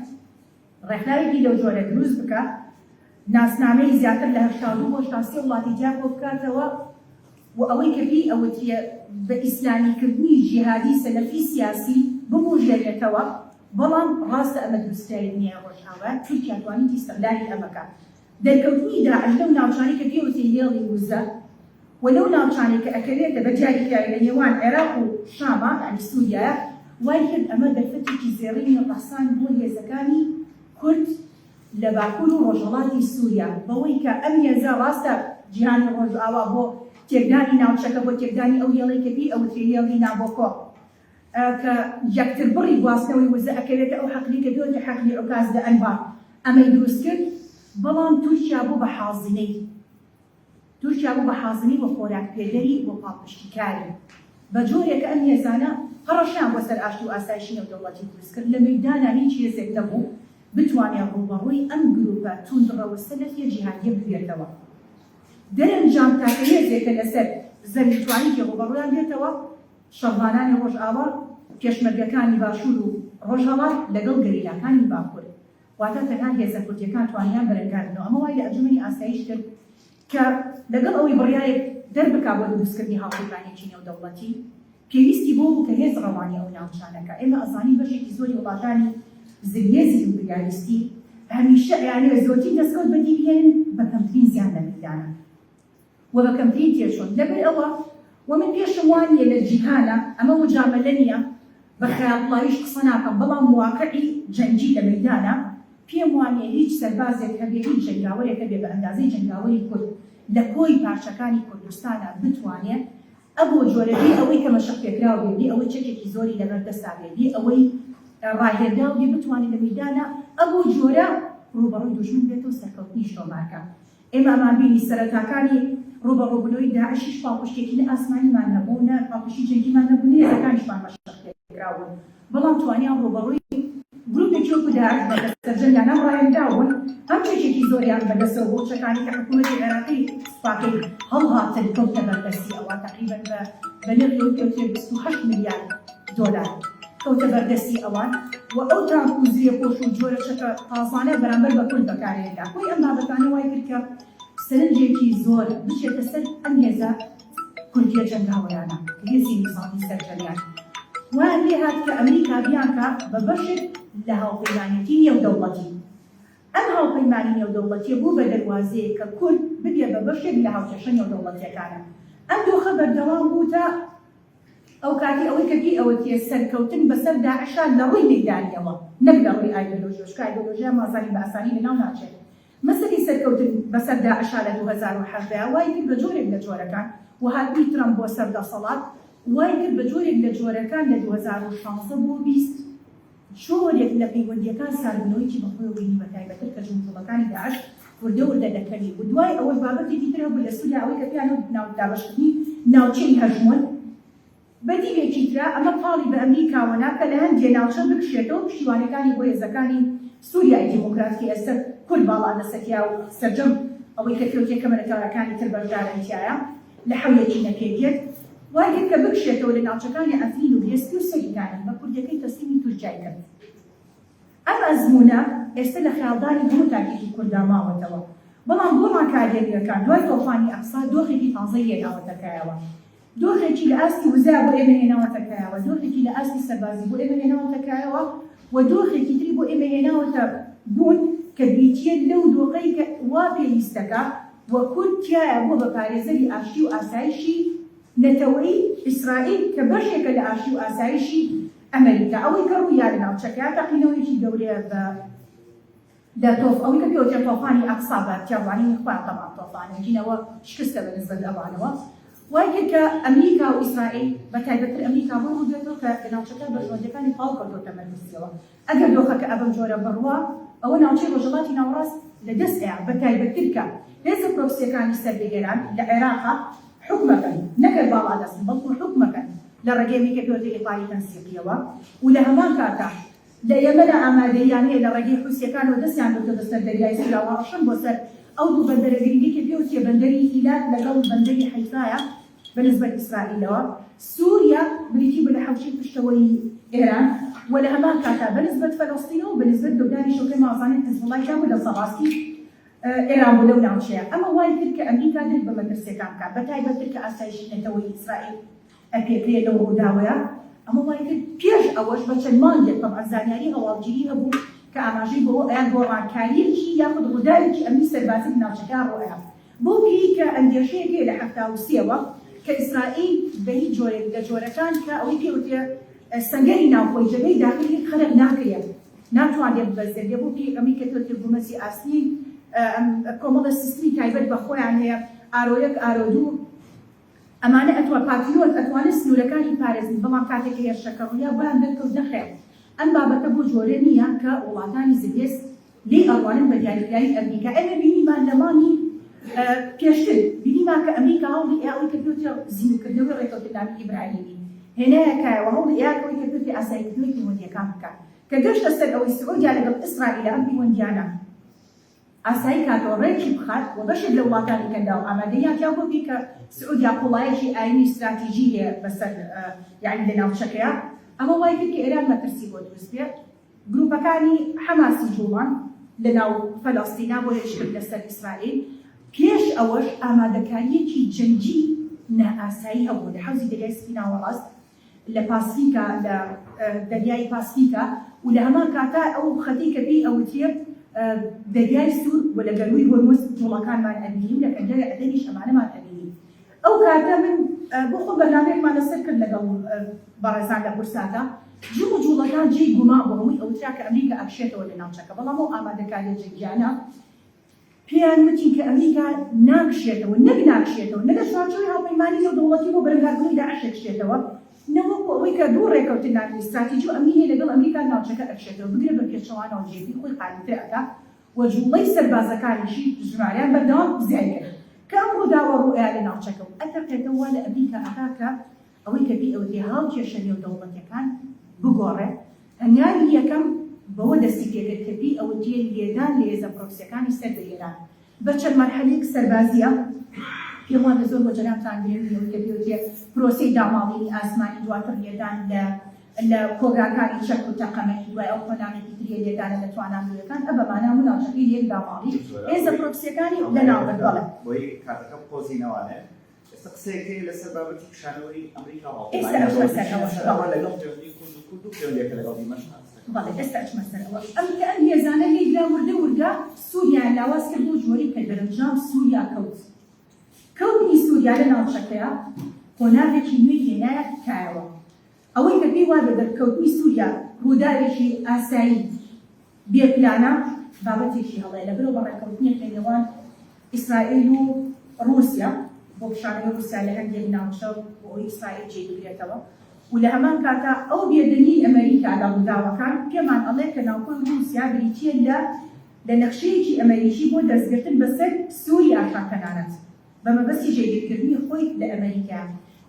ڕێکخراوێکی لەو جۆرە دروست بکا ناسنامەی زیاتر لە 82 بۆ 83 وڵاتی جیا کۆ بکاتەوە و ئەوەی کە پێی ئەوترێ بە ئیسلامی کردنی جیهادی سەلەفی سیاسی ببوژێنێتەوە بەڵام ڕاستە ئەمە دروستکراوی دنیای ڕۆژئاوایە تورکیا توانیتی ئیستغلالی ئەمە کا دەرکەوتنی داعش لەو ناوچانەی کە پێوترێ هێڵی وزە و لەو ناوچانەی کە ئەکەوێتە بە دیاریکراوی لە نێوان عێراق و شاما یانی سوریایە وای کرد ئەمە دەرفەتێکی زێڕینی ڕەخساند بۆ هێزەکانی کورد لە باکور و ڕۆژهەڵاتی سوریا بەوەی کە ئەم هێزە ڕاستە جیهانی ڕۆژئاوا بۆ تێکدانی ناوچەکە بۆ تێکدانی ئەو هێڵەی کە پێی ئەوترێ هێڵی نابۆکۆ کە یەکتربڕی گواستنەوەی وزە ئەکەوێتە ئەو حەقلی کە پێوترێ حەقلی عوکاز لە ئەنبار ئەمەی دروست کرد بەڵام تورکیا بوو بە حازینەی تورکیا بوو بە حازنی و خۆراک پێدەری و پاڵپشتیکاری بە جۆرێک کە ئەم هێزانە هەڕەشەیان بۆ سەر ئاشتی و ئاسایشی نێودەوڵەتی دروست کرد لە مەیدانا هیچ هێزێک نەبوو بتوانێ ڕووبەڕووی ئەم گرووپە توندڕەوە سەلەفیە جیهادیە ببێتەوە دەرەنجام تاکە هێزێک کە لەسەر زەوی توانیتی ڕووبەڕوویان بێتەوە شەڕڤانانی ڕۆژئاوا، پێشمەرگەکانی باشوور و ڕۆژهەڵات لەگەڵ گەریلاکانی باکوور، واتە تەنها هێزە کوردییەکان توانیان بەرەنگار بنەوە، ئەمە وای لە ئەنجومەنی ئاسایش کرد کە لەگەڵ ئەوەی بڕیارێک دەربکا بۆ دروستکردنی هاوپەیمانییەکی نێودەوڵەتی، پێویستی بەوە بوو کە هێز ڕەوانی ئەو ناوچانە کا. ئێمە ئەزانین بەشێکی زۆری وڵاتانی زلهێزی ئیمپریالیستی هەمیشە ئەیانەوێت زۆرترین دەستکەوت بەدی بهێنن بە کەمترین زیان لە مەیدانە. و بە کەمترین تێچوون لەبەر ئەوە و من پێشم وا نییە لە جیهانا ئەمە موجامەلە نییە بە خەیاڵپڵاویش قسە ناکەم بەڵام واقعی جەنگی لە مەیدانا پێم وا نییە هیچ سەربازێک هەبێ هیچ جەنگاوەرێک هەبێ بە ئەندازەی جەنگاوەری کورد لە کۆی پارچەکانی کوردستانا بتوانێ ئەبۆ جۆرە بێ ئەوەی کە مەشق پێکراو بێ بێ ئەوەی چەکێکی زۆری لەبەر دەستا بێ بێ ئەوەی ڕاهێنراو بێ بتوانێ لە مەیدانا ئەبۆ جۆرە ڕووبەڕووی دوژمن بێتەوە سەرکەوتنیش تۆمار کا. ئێمە ئەمانبینی سەرەتاکانی ڕووبەڕووبوونەوەی داعشیش پاڵپشتێکی نە ئاسمانیمان نەبوو، نە پاڵپشتی جەنگیمان نەبوو، نە هێزەکانیشمان مەشقپێکراو بوون، بەڵام توانیان ڕووبەڕووی گروپێکی وەکو داعش بن کە سەرجەمیان هەم ڕاهێنراو بوون، هەم چەکێکی زۆریان بەدەستەوە بوو، چەکانەی کە حکوومەتی عێراقی سوپاکەی هەڵهاتن کەوتە بەردەستی ئەوان تەقریبەن بە بە نرخی ئەوەی پێوترێ 28 ملیار دۆلار کەوتە بەردەستی ئەوان و ئەو تانک و زرێپۆش و جۆرە چەکە تازانە بەرامبەر بە کورد بەکارهێنرا. کۆی ئەم بابەتانە وای کرد کە سەرنجێکی زۆر بچێتە سەر ئەم هێزە کوردییە جەنگاوەرانە کە هێزی نیزامی سەرجەمیان وایان لێهات کە ئەمریکا بیانکا بە بەشێک لە هاوپەیمانێتی نێودەوڵەتی. ئەم هاوپەیمانی نێودەوڵەتیە بوو بە دەروازەیەک کە کورد ببێ بە بەشێک لە هاوکێشە نێودەوڵەتیەکانە. ئەم دۆخە بەردەوام بوو تا ئەو کاتەی ئەوەی کە پێی ئەوەترێ سەرکەوتن بەسەر داعشا لە ڕووی مەیدانیەوە نەک لە ڕووی ئایدۆلۆژیەوە چونکە ئایدۆلۆژیا مازانین بە ئاسانی لەناو ناچێت مەسەلەی سەرکەوتن بەسەر داعشا لە 2017 وای کرد بە جۆرێک لە جۆرەکان و هاتنی ترەمپ بۆ سەر دەسەڵات وای کرد بە جۆرێک لە جۆرەکان لە 2016 بۆ 20 جۆرێک لە پەیوەندییەکان ساردبوونەوەیەکی بەخۆیەوە بینی بەتایبەتر کە جموجوڵەکانی داعش وردە وردە دەکەوی و دوای ئەوەش بابەتێکی تر هەبوو لە سوریا ئەوەی کە پێیان وت دابەشکردنی ناوچەی هەژموون بە دیوێکی ترا ئەمە پاڵی بە ئەمریکاوە نا کە لە هەندێ ناوچە بکشێتەوە پشتیوانەکانی بۆ هێزەکانی سوریای دیموکرات کە ئێستا کورد باڵادەستە تیا و سەرجەم ئەوەی کە پێوترێ کەمە نەتەوەکانی تر بەشدارن تیایا لە حەولێکی نەپێک دێت. وای کرد کە بکشێتەوە لە ناوچەکانی عەفرین و گرێسپی و سەریکانی، بە کوردیەکەی تەسلیمی تورکیای کرد. ئەم ئەزموونە ئێستە لە خەیاڵدانی هەموو تاکێکی کورددا ماوەتەوە. بەڵام گۆڕانکارییە نوێکان دوای تۆفانی ئەقسا دۆخێکی تازەی هێناوەتە کایەوە. دۆخێکی لە ئاستی وزە بۆ ئێمە هێناوەتە کایەوە، دۆخێکی لە ئاستی سەربازی بۆ ئێمە هێناوەتە کایەوە و دۆخێکی تری بۆ ئێمە هێناوەتە بوون کە بریتییە لەو دۆخەی کە وا پێویستەکا و کورد تیایا بووە بە پارێزەری ئاشتی و ئاسایشی نەتەوەیی ئیسرائیل کە بەشێکە لە ئاشتی و ئاسایشی ئەمەریکا. ئەوەی کە ڕوویا لە ناوچەکەیا تەقینەوەیەکی گەورەیە بە لە تۆف ئەوەی کە پێوترێ تۆفانی ئەقسا بە تێڕوانینی خۆیان تەبعەن تۆفانە چین ئەوە شکستە بە نسبەت ئەوانەوە وای کرد کە ئەمریکا و ئیسرائیل بە تایبەتتر ئەمریکا بۆی ڕوو بێتەوە کە لە ناوچەکە بەرژەوەندیەکانی تەواو کەوتۆتە مەترسیەوە ئەگەر دۆخەکە ئەبەم جۆرە بڕوا ئەوە ناوچەی ڕۆژهەڵاتی ناوەڕاست لە دەست ئەیا بە تایبەتتر کە هێزە پرۆکسیەکانی سەر بە ئێران لە عێراقا حوکمەکەن نەک هەر باڵادەستن بەڵکو حوکمەکەن لە ڕێگەی ئەمریکا پێوترێ ئیتاری تەنسیقیەوە و لە هەمان کاتا لە یەمەنا ئامادەییان هەیە لە ڕێگەی حوسییەکانەوە دەستیان گرتۆتە سەر دەریای سوورا و هەڕەشەن بۆ سەر ئەو دوو بەندەرە گرنگەی کە پێوترێ بەندەری ئیلات لەگەڵ بەندەری حەیفایە بە نسبەت ئیسرائیلەوە. سووریا بریتی بوو لە حەوشەی پشتەوەی ئێران و لە هەمان کاتدا بە نسبەت فەلەستینەوە و بە نسبەت لوبنانیشەوە کە ئێمە ئەزانین حزبوڵای دابوو لە سەڕاستی ئێران بوو لەو ناوچەیە. ئەمە وای کرد کە ئەمریکا درک بە مەترسییەکان بکات بە تایبەتتر کە ئاسایشی نەتەوەیی ئیسرائیل ئەپێکرێ لەو ڕووداوەیە، ئەمە وای کرد پێش ئەوەش بە چەند مانگێک تەبعەن زانیاری هەواڵگیری هەبوو کە ئاماژەی بەوە ئەیان گۆڕانکارییەکی یاخود ڕووداوێکی ئەمنی سەربازی لە ناوچەکە ڕووئەیا بەو پێیەی کە ئەندێشەیەک هەیە لە 73 ەوە کە ئیسرائیل بە هیچ جۆرێک لە جۆرەکان کە ئەوەی پێ وترێ سەنگەری ناوخۆی جەبهەی داخلی خەرق ناکرێ ناتوانرێ ببەزێنرێ بەو پێیەی ئەمەی کە پێ وترێ گومەزی ئاسنین کۆمەڵە سیستمی تایبەت بە خۆیان هەیە ئارۆ یەک ئارۆ دوو ئەمانە ئەتوا پاتریۆت ئەتوانێت سنوورەکانی پارێزن، بەڵام کاتێک کە هێرشەکە ڕوویا بۆیان دەرکەوت نەخێر ئەم بابەتە بۆ جۆرە نییە کە وڵاتانی زلهێز لێی ئەڕوانن بە دیاریکراوی ئەمریکا. ئێمە بینیمان لە مانگی پێشتر بینیمان کە ئەمریکا هەوڵی ئەیا ئەوەی کە پێوترێ زیندووکردنەوەی ڕێکەوتننامەی ئیبراهیمی هێنایە کایەوە هەوڵی ئەیا کە ئەوەی کە پێوترێ ئاساییکردنەوەی پەیوەندییەکان بکات کە گەشتە سەر ئەوەی سعودیا لەگەڵ ئیسرائیل ئەم پەیوەندییانە ئاسایی کاتەوە ڕێکی بخات و بەشێک لە وڵاتانی کەنداو ئامادەییان تیا بۆ بی کە سعودیا قوڵایەکی ئاینی ستراتیجی هەیە بەسەر یانی لە ناوچەکەیا ئەمە وای کرد کە ئێران مەترسی بۆ دروست بێ گروپەکانی حەماسی جوڵان لە ناو فەلەستینا بۆ هێرشکردنە سەر ئیسرائیل پێش ئەوەش ئامادەکارییەکی جەنگی نائاسایی هەبوو لە حەوزی دەریای سپی ناوەڕاست لە پاسفیکا لە دەریای پاسفیکا و لە هەمان کاتا ئەو خەتەی کە پێی ئەوترێت دەریای سوور و لە گەرووی هۆرمز جوڵەکانمان ئەبینی و لە کەنداوی عەدەنیش ئەمانەمان ئەبینی. ئەو کاتە من بۆ خۆم بەرنامەیەکمان لەسەر کرد لەگەڵ بەڕێزان لە کورساتا جم و جوڵەکان جێی گومان بوو هەمووی ئەوترا کە ئەمریکا ئەکشێتەوە لە ناوچەکە بەڵام ئەو ئامادەکاریە جەنگیانە پێیان وتین کە ئەمریکا ناکشێتەوە، نەک ناکشێتەوە، نە لە چوارچێوەی هاوپەیمانی نێودەوڵەتی بۆ بەرەنگاربوونەوەی داعش ئەکشێتەوە، نە وەکو ئەوەی کە دوو ڕێکەوتننامەی ستراتیجی و ئەمنی هەیە لەگەڵ ئەمریکا لە ناوچەکە ئەکشێتەوە، بگرە بە پێچەوانەوە جێگەی خۆی قایمتر ئەکا و جوڵەی سەربازەکانیشی ژمارەیان بەردەوام زیای کرد. کە ئەم ڕووداوە ڕووئەیا لە ناوچەکە و ئەتەقێتەوە وا لە ئەمریکا ئەکا کە ئەوەی کە پێی ئەوترێ هاوکێشە نێودەوڵەتیەکان بگۆڕێ، هەنگاوی یەکەم بەوە دەستی پێکرد کە پێی ئەوترێ لێدان لە هێزە پرۆکسیەکانی سەر بە ئێران بە چەند مەرحەلەیەک سەربازیە، پێم وابێ زۆر بۆ جەنابتان گرنگ نیە ئەوەی کە پێی ئەوترێ پرۆسەی داماڵینی ئاسمانی دواتر لێدان لە لە کۆگاکانی چەک و تەقەمەنی دوای ئەو قۆناغێکی تریە لێدانە لە توانا مرۆیەکان ئە بە مانا هەموو ناوچەکەی لەیەک داماڵی هێزە پرۆکسیەکانی لەناوبرد. بەڵێ. بۆی کاتەکە بقۆزینەوانێ. ئێستا قسەیەک هەیە لەسەر بابەتی کشانەوەی ئەمریکا و ئێستا ئەچمە سەر ئەوەش ئەوە لەگەڵ پەیوەندی کورد و کورد و پەیوەندیەکە لەگەڵ دیمەشق بەڵێ ئێستا ئەچمە سەر ئەوەش ئەم کە ئەم هێزانە لێیدا وردە وردە سووریایان لاواز کرد بەو جۆرەی کە دەرەنجام سووریا کەوت کەوتنی سووریا لە ناوچەکەیا قۆناغێکی نوێی هێنایە کایەوە ئەوەی کە پێی وابێ دەرکەوتنی سووریا ڕووداوێکی ئاسایی بێ پلانە بابەتێکی هەڵەیە لەبەرئەوە بە ڕێککەوتنێک لە نێوان ئیسرائیل و ڕووسیا بۆ کشانەوەی ڕووسیا لە هەندێک ناوچە بۆ ئەوەی ئیسرائیل جێی بگرێتەوە و لە هەمان کاتا ئەو بێدەنگیی ئەمەریکا لە ڕووداوەکان پێمان ئەڵێ کە ناوخۆی ڕووسیا بریتییە لە لە نەخشەیەکی ئەمەریکی بۆ دەستگرتن بەسەر سووریاشا تەنانەت بە مەبەستی جێگیرکردنی خۆی لە ئەمەریکا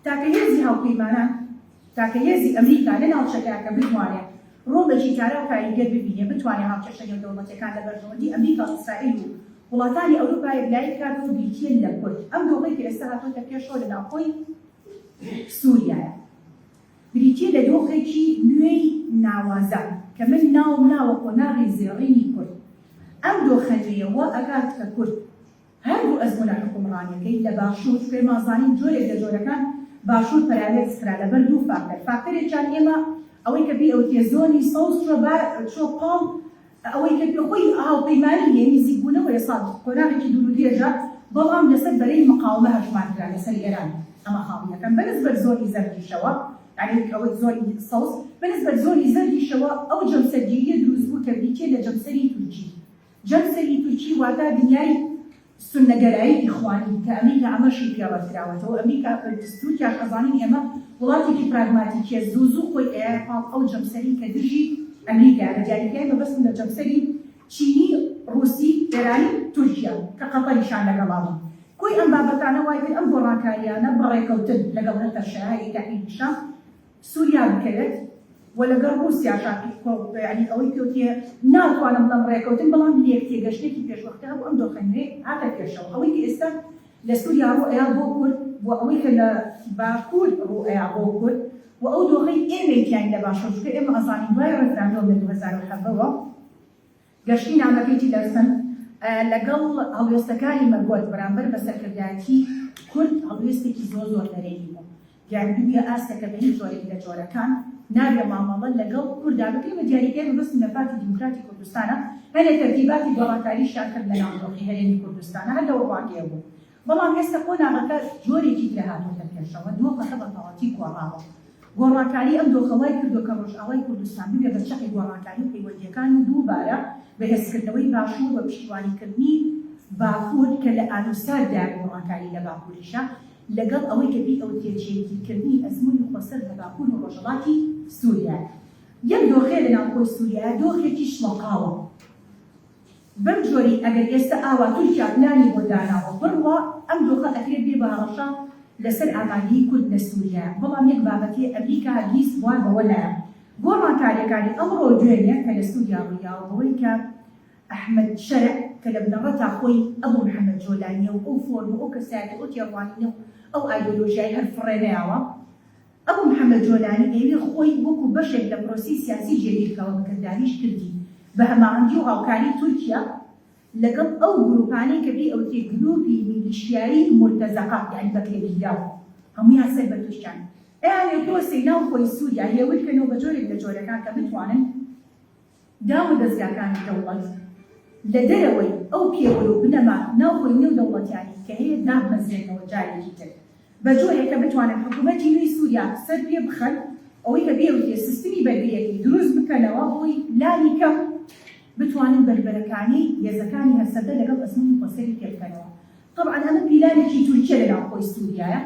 تاکە هێزی هاوپەیمانان تاکە هێزی ئەمریکا لە ناوچەکە کە بتوانێ ڕۆڵێکی کارا و کاریگەر ببینێ، بتوانێ هاوکێشە نێودەوڵەتیەکان لە بەرژەوەندی ئەمریکا و ئیسرائیل و وڵاتانی ئەوروپا یەکلایی بکاتەوە بریتییە لە کورد. ئەم دۆخەی کە ئێستا هاتۆتە پێشەوە لە ناوخۆی. سووریایە. بریتییە لە دۆخێکی نوێی ناوازە کە من ناوم ناوە قۆناغی زێڕینی کورد. ئەم دۆخە نوێیە وا ئەکات کە کورد هەردوو ئەزموونە حوکمڕانیەکەی لە باشوور، چونکە ئێمە ئەزانین جۆرێک لە جۆرەکان باشوور پەراوێز خرا لەبەر دوو فاکتەر، فاکتەرێکیان ئێمە ئەوەی کە پێی ئەوترێ زۆنی سەوز چووە با چووە پاڵ ئەوەی کە پێ خۆی هاوپەیمانی هەیە نزیکبوونەوەیە ساڵ قۆناغێکی دوور و درێژە بەڵام لەسەر بەرەی مقاومە هەژمار کرا لەسەر ئێران ئەمە خاڵی یەکەم بەنسبەت زۆنی زەردیشەوە یانی ئەوەی زۆنی سەوز بەنسبەت زۆنی زەردیشەوە ئەو جەمسەرگیریە دروست بوو کە بریتیە لە جەمسەری تورکی جەمسەری تورکی واتا دنیای سوننەگەرایی ئیخوانی کە ئەمریکا ئەمەشی پێ ڕەتکراوەتەوە، ئەمریکا تورکیاش ئەزانین ئێمە وڵاتێکی پراگماتیکیە زوو زوو خۆی ئەیایە پاڵ ئەو جەمسەری کە دژی ئەمریکایە بە دیاریکراوی مەبەستم لە جەمسەری چینی ڕوسی ئێرانی تورکیا کە قەتەریشان لەگەڵا بوو کۆی ئەم بابەتانە وای کرد ئەم گۆڕانکاریانە بە ڕێکەوتن لەگەڵ هەتەشە هەیئەی تەحریری شام سوریا بکەوێت و لەگەڵ ڕوسیاشا یانی ئەوەی پێوترێ ناتوانم بڵێم ڕێکەوتن بەڵام لێکتێگەشتنێکی پێشوەختە هەبوو ئەم دۆخە نوێ هاتە پێشەوە ئەوەی کە ئێستا لە سوریا ڕوو ئەیا بۆ کورد و ئەوەی کە لە باکور ڕوو ئەیا بۆ کورد و ئەو دۆخەی ئێمەی تیاین لە باشور چونکە ئێمە ئەزانین دوای ڕێفراندۆم لە 2017 وە گەشتی نامەکەی تیلەرسن لەگەڵ هەڵوێستەکانی مەگۆرک بەرامبەر بە سەرکردایەتی کورد هەڵوێستێکی زۆر زۆر نەرێنی بوو. گەیاندبوویە ئاستێک کە بە هیچ جۆرێک لە جۆرەکان نابێ مامەڵە لەگەڵ کوردا بکرێ بە دیاریکراوی مەبەستم لە پارتی دیموکراتی کوردستانە هەنێ تەرتیباتی گۆڕانکاریشیان کرد لە ناو دۆخی هەرێمی کوردستانە هەر لەو ڕوانگەیە بوو بەڵام ئێستا قۆناغەکە جۆرێکی ترە هاتۆتە پێشەوە دۆخەکە بە تەواوەتی گۆڕاوە. گۆڕانکاری ئەم دۆخە وای کردووە کە ڕۆژئاوای کوردستان ببێ بە چەقی گۆڕانکاری و پەیوەندییەکان و دووبارە بەهێزکردنەوەی باشوور و پشتیوانیکردنی باکوور کە لە ئانوساتدایە گۆڕانکاری لە باکووریشە لەگەڵ ئەوەی کە پێی ئەوترێ جێگیرکردنی ئەزموونی خۆسەر لە باکوور و ڕۆژهەڵاتی سووریایە. یەک دۆخەیە لە ناوخۆی سووریایە دۆخێکی شڵەقاوە. بەم جۆرەی ئەگەر ئێستە ئاوا تورکیا پلانی بۆ داناوە بڕوا ئەم دۆخە ئەکرێت بێ بە هەڕەشە لەسەر ئامادەیی کورد لە سوریا، بەڵام یەک بابەت هەیە ئەمریکا هەرگیز بوار بەوە نایە گۆڕانکاریەکانی ئەمڕۆ دوێنێ کە لە سوریا ڕوویاوە بەوەی کە ئەحمەد شەرع کە لە بنەڕەتا خۆی ئەبو محەمەد جۆلانیە و ئەو فۆرم و ئەو کەسایەتی و ئەو تێڕوانینە و ئەو ئایدۆلۆژیای هەر فڕێ نەیاوە ئەبو محەمەد جۆلانی ئەیەوێ خۆی وەکو بەشێک لە پرۆسەی سیاسی جێگیر کاوە بە کرداریش کردی بە هەماهەنگی و هاوکاری تورکیا لەگەڵ ئەو گروپانەی کە پێی ئەوترێ گروپی میلیشیایی مورتەزەقە یانی بەکرێگیراو هەموویان سەر بە تورکیان ئەیانەوێ پرۆسەی ناو خۆی سوریا هێور کەنەوە بە جۆرێک لە جۆرەکان کە بتوانن دام و دەزگاکانی دەوڵەت لە دەرەوەی ئەو پێوەر و بنەما ناوخۆی نێودەوڵەتیانەی کە هەیە دابمەزرێنەوە جارێکی تر بە جۆرێک کە بتوانن حکوومەتی نوێی سووریا سەر پێ بخەن، ئەوەی کە پێوترێ سیستمی بەرگرییەکەی دروست بکەنەوە بۆی لانی کەم بتوانن بەربەرەکانێی هێزەکانی هەسەدە لەگەڵ ئەزموونی خۆسەری پێ بکەنەوە. تەبعەن ئەمە پیلانێکی تورکیە لە ناوخۆی سووریایە،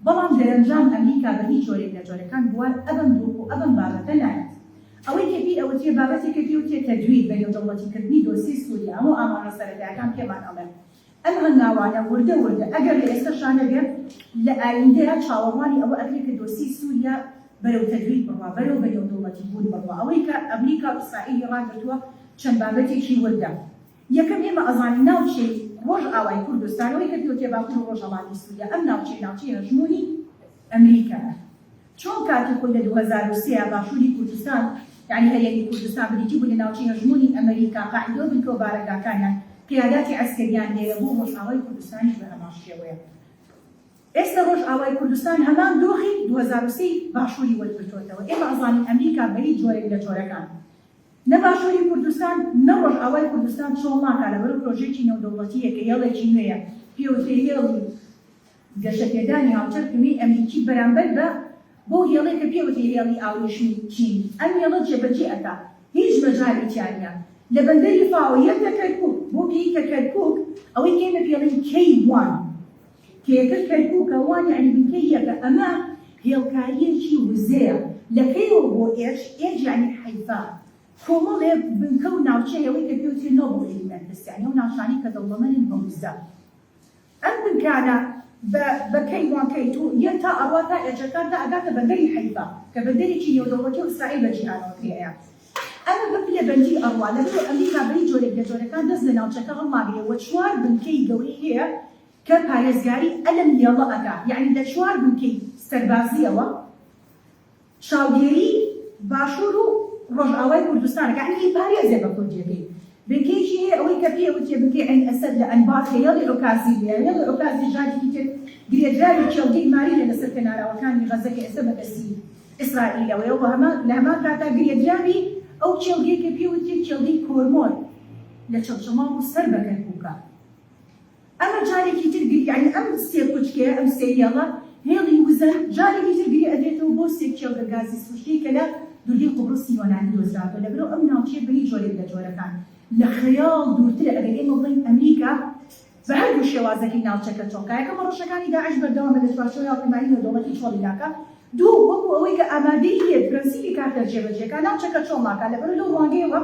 بەڵام دەرەنجام ئەمریکا بە هیچ جۆرێک لە جۆرەکان بوار ئەبەم دۆخ و ئەبەم بابەتە نایەت. ئەوەی کە پێی ئەوترێ بابەتێکە پێوترێ تەدویر، بە نێودەوڵەتیکردنی دۆسیەی سووریا، هەموو ئاماژە سەرەتایەکان پێمان ئەڵێن ئەم هەنگاوانە وردە وردە ئەگەر لە ئێستەشا نەبێ لە ئایندەیا چاوەڕوانی ئەوە ئەکرێ کە دۆسیەی سووریا بەرەو تەدویر بڕوا، بەرەو بە نێودەوڵەتی بوون بڕوا. ئەوەی کە ئەمریکا و ئیسرائیلی ڕاگرتووە چەند بابەتێکی وردە. یەکەم ئێمە ئەزانین ناوچەی ڕۆژئاوای کوردستان ئەوەی کە پێوترێ باکوور و ڕۆژهەڵاتی سووریا ئەم ناوچەیە ناوچەی هەژموونی ئەمریکایە. چۆن کاتی خۆی لە 2003 باشووری کوردستان یانی هەرێمی کوردستان بریتی بوو لە ناوچەی هەژموونی ئەمریکا قاعیدە و بنکە و بارەگاکانیان قیاداتی عەسکەریان لێرە بوو ڕۆژئاوای کوردستانیش بە هەمان شێوەیە. ئێستا ڕۆژئاوای کوردستان هەمان دۆخی 2003 باشووری وەرگرتۆتەوە. ئێمە ئەزانین ئەمریکا بە هیچ جۆرێک لە جۆرەکان نە باشووری کوردستان نە ڕۆژئاوای کوردستان چۆڵ ناکا لەبەرو پرۆژەیەکی نێودەوڵەتییە کە هێڵێکی نوێیە پێوترێ هێڵی گەشەپێدانی هاوچەرخی نوێی ئەمریکی بەرامبەر بە بەو هێڵەی کە پێوترێ هێڵی ئاوریشمی چینی ئەم هێڵە جێبەجێ ئەکا هیچ مەجالی تیا نیە لە بەندەری فاوە یەتە کەرکوک بۆ پێی کە کەرکوک ئەوەی کە ئێمە پێڵێین کەی وان کەیەکە کەرکوکە وان یەعنی بنکەی یەکە ئەمە هێڵکاریەکی وزەیە لە کەیەوە بۆ H H یەعنی حەیفا کۆمەڵێ بنکە و ناوچە هەیە ئەوەی کە پێوترێ noble elements یەعنی ئەو ناوچانەی کە دەوڵەمەنن بە وزە ئەم بنکانە بە بە K one K two یە تا ئەڕوا تا H ەکان تا ئەگاتە بەندەری حەیفا کە بەندەرێکی نێودەوڵەتی و ئیسرائیل بە جیهانەوە پێ ئەیا ئەمە بە پلە بەندی ئەڕوا لەبەرئەوە ئەمریکا بە هیچ جۆرێک لە جۆرەکان دەست لە ناوچەکە هەڵناگرێ و چوار بنکەی گەورەی هەیە کە پارێزگاری ئەلم هێڵە ئەکا یەعنی لە چوار بنکەی. سەربازییەوە چاودێری باشوور و ڕۆژئاوای کوردستان ئەکا، یەعنی ئەیپارێزێ بە کوردییەکەی. بنکەیەکی هەیە ئەوەی کە پێی ئەوترێ بنکەی عەین ئەسەد لە ئەنبار کە هێڵی عوکازی لێیە، هێڵی عوکازیش جارێکی تر گرێدراوی کێڵگەی مارینە لەسەر کەناراوەکانی غەزە کە ئێستا بە دەستی ئیسرائیلەوەیە و لە هەمان کاتدا گرێدراوی ئەو کێڵگەیە کە پێی وترێ کێڵگەی کۆرمۆر لە چەمچەماڵ و سەر بە کەرکووکە. ئەمە جارێکی تر گری یانی ئەم سێ کوچکەیە ئەم سێ هێڵە هێڵی وزەن جارێکی تر گری ئەدرێتەوە بۆ سێ کێڵگە گازی سروشتی کە لە دورگەی قوبڕسی یۆنانی دۆزراوەتەوە لەبەرئەوە ئەم ناوچەیە بە هیچ جۆرێک لە جۆرەکان لە خەیاڵ دوورترە ئەگەر ئێمە بڵێین ئەمریکا بە هەردوو شێوازەکەی ناوچەکە چۆڵکا یەکەم هەڕەشەکانی داعش بەردەوامە لە چوارچێوەی هاوپەیمانی نێودەوڵەتی چۆڵی ناکا دوو وەکو ئەوەی کە ئامادەی هەیە پرەنسیپی کارتەر جێبەجێ کا ناوچەکە چۆڵ ناکا لەبەرئەوە لەو ڕوانگەیەوە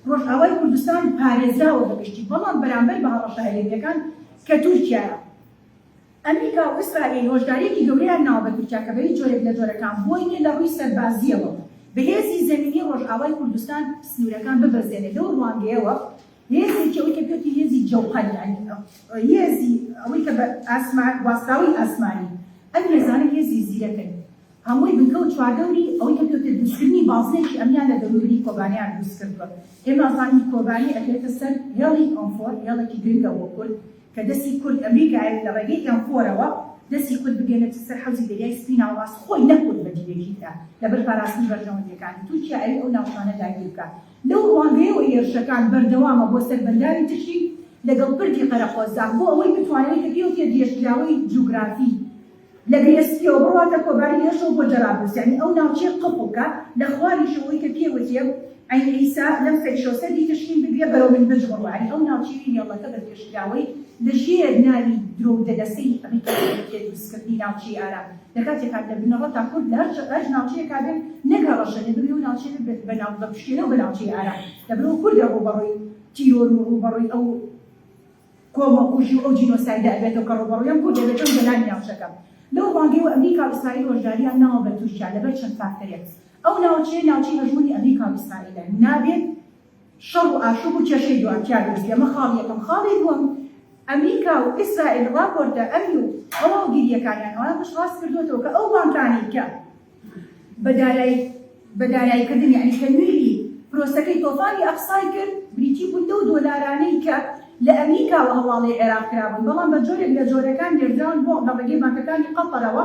ڕۆژئاوای کوردستان پارێزراوە بە گشتی، بەڵام بەرامبەر بە هەڕەشە هەرێمییەکان کە تورکیایە، ئەمریکا و ئیسرائیل هۆشدارییەکی گەورەیان ناوە بە تورکیا کە بە هیچ جۆرێک لە جۆرەکان بۆی نییە لە ڕووی سەربازییەوە بە هێزی زەمینی ڕۆژئاوای کوردستان سنوورەکان ببەزێنێت، لەو ڕوانگەیەوە هێزێکی ئەوەی کە پێوتی هێزی جەوقەل یانی هێزی ئەوەی کە بە ئاسمان گواستراوەی ئاسمانی ئەم هێزانە هێزی زیرەکن. هەمووی بنکە و چواردەوری ئەوەی کە پێوترێت دروستکردنی بازنەیەکی ئەمنیان لە دەوروبەری کۆبانێیان دروست کردووە. ئێمە ئەزانین کۆبانێ ئەکەوێتە سەر هێڵی M four، هێڵێکی گرنگە بۆ کورد کە دەستی کورد ئەمریکایە لە ڕێگەی M four ەوە دەستی کورد بگەنێتە سەر حەوزی دەریای سپی ناوەڕاست خۆی نەک کورد بە دیوێکی ترا لەبەر پاراستنی بەرژەوەندییەکانی تورکیا ئەوێ ئەو ناوچانە داگیر بکات. لەو ڕوانگەیەوە هێرشەکان بەردەوامە بۆ سەر بەنداوی تشرین لەگەڵ پردی قەرەقۆزاخ بۆ ئەوەی بتوانێت کە پێوترێت درێژکراوەی جوگرافی لە گرێسپیەوە بڕواتە کۆبانی لێشەوە بۆ جەرابلوس یانی ئەو ناوچەیە قفڵ کە لە خواریشەوە ئەوەی کە پێ وتیە عەین عیسا لەم سەریشەوە سەدی تشرین بگرێ بەرەو منبج بڕوا یانی ئەو ناوچەیەی هێڵەکە بە درێژکراوەی لە ژێر ناوی درۆ و دەلەسەی ئەمریکا دەکرێ دروستکردنی ناوچەی ئارام لە کاتێکا لە بنەڕەتا کورد لە هەر ناوچەیەکا بێت نەک هەڕەشە لێ بگرێ و ناوچەیە بێت بە ناو بە پشتێنە و بە ناوچەی ئارام لەبەرئەوە کوردە ڕووبەڕووی تیرۆر و ڕووبەڕووی ئەو کۆمەڵکوژی و ئەو جینۆسایدە ئەبێتەوە کە ڕووبەڕووی ئەم کورد ئەبێتەوە گەلانی ناوچەکە. لەو ڕوانگەیەوە ئەمریکا و ئیسرائیل هۆشدارییان ناوە بە تورکیا لەبەر چەند فاکتەرێک. ئەو ناوچەیە ناوچەی هەژموونی ئەمریکا و ئیسرائیلە. نابێت شەڕ و ئاشوب و کێشەی دوا تیا دروست بێ. ئەمە خاڵی یەکەم. خاڵی دووەم، ئەمریکا و ئیسرائیل ڕاپۆرتە ئەمنی و هەواڵگرییەکانیان ئەوەیان پشتڕاست کردۆتەوە کە ئەو بانکانەی کە بە دارایی بە دارایی کردن یانی تەمویلی پرۆسەکەی تۆفانی ئەقسای کرد بریتی بوون لەو دۆلارانەی کە لە ئەمریکاوە هەواڵەی عێراق کرابوون بەڵام بە جۆرێک لە جۆرەکان نێردراون بۆ لە ڕێگەی بانکەکانی قەتەرەوە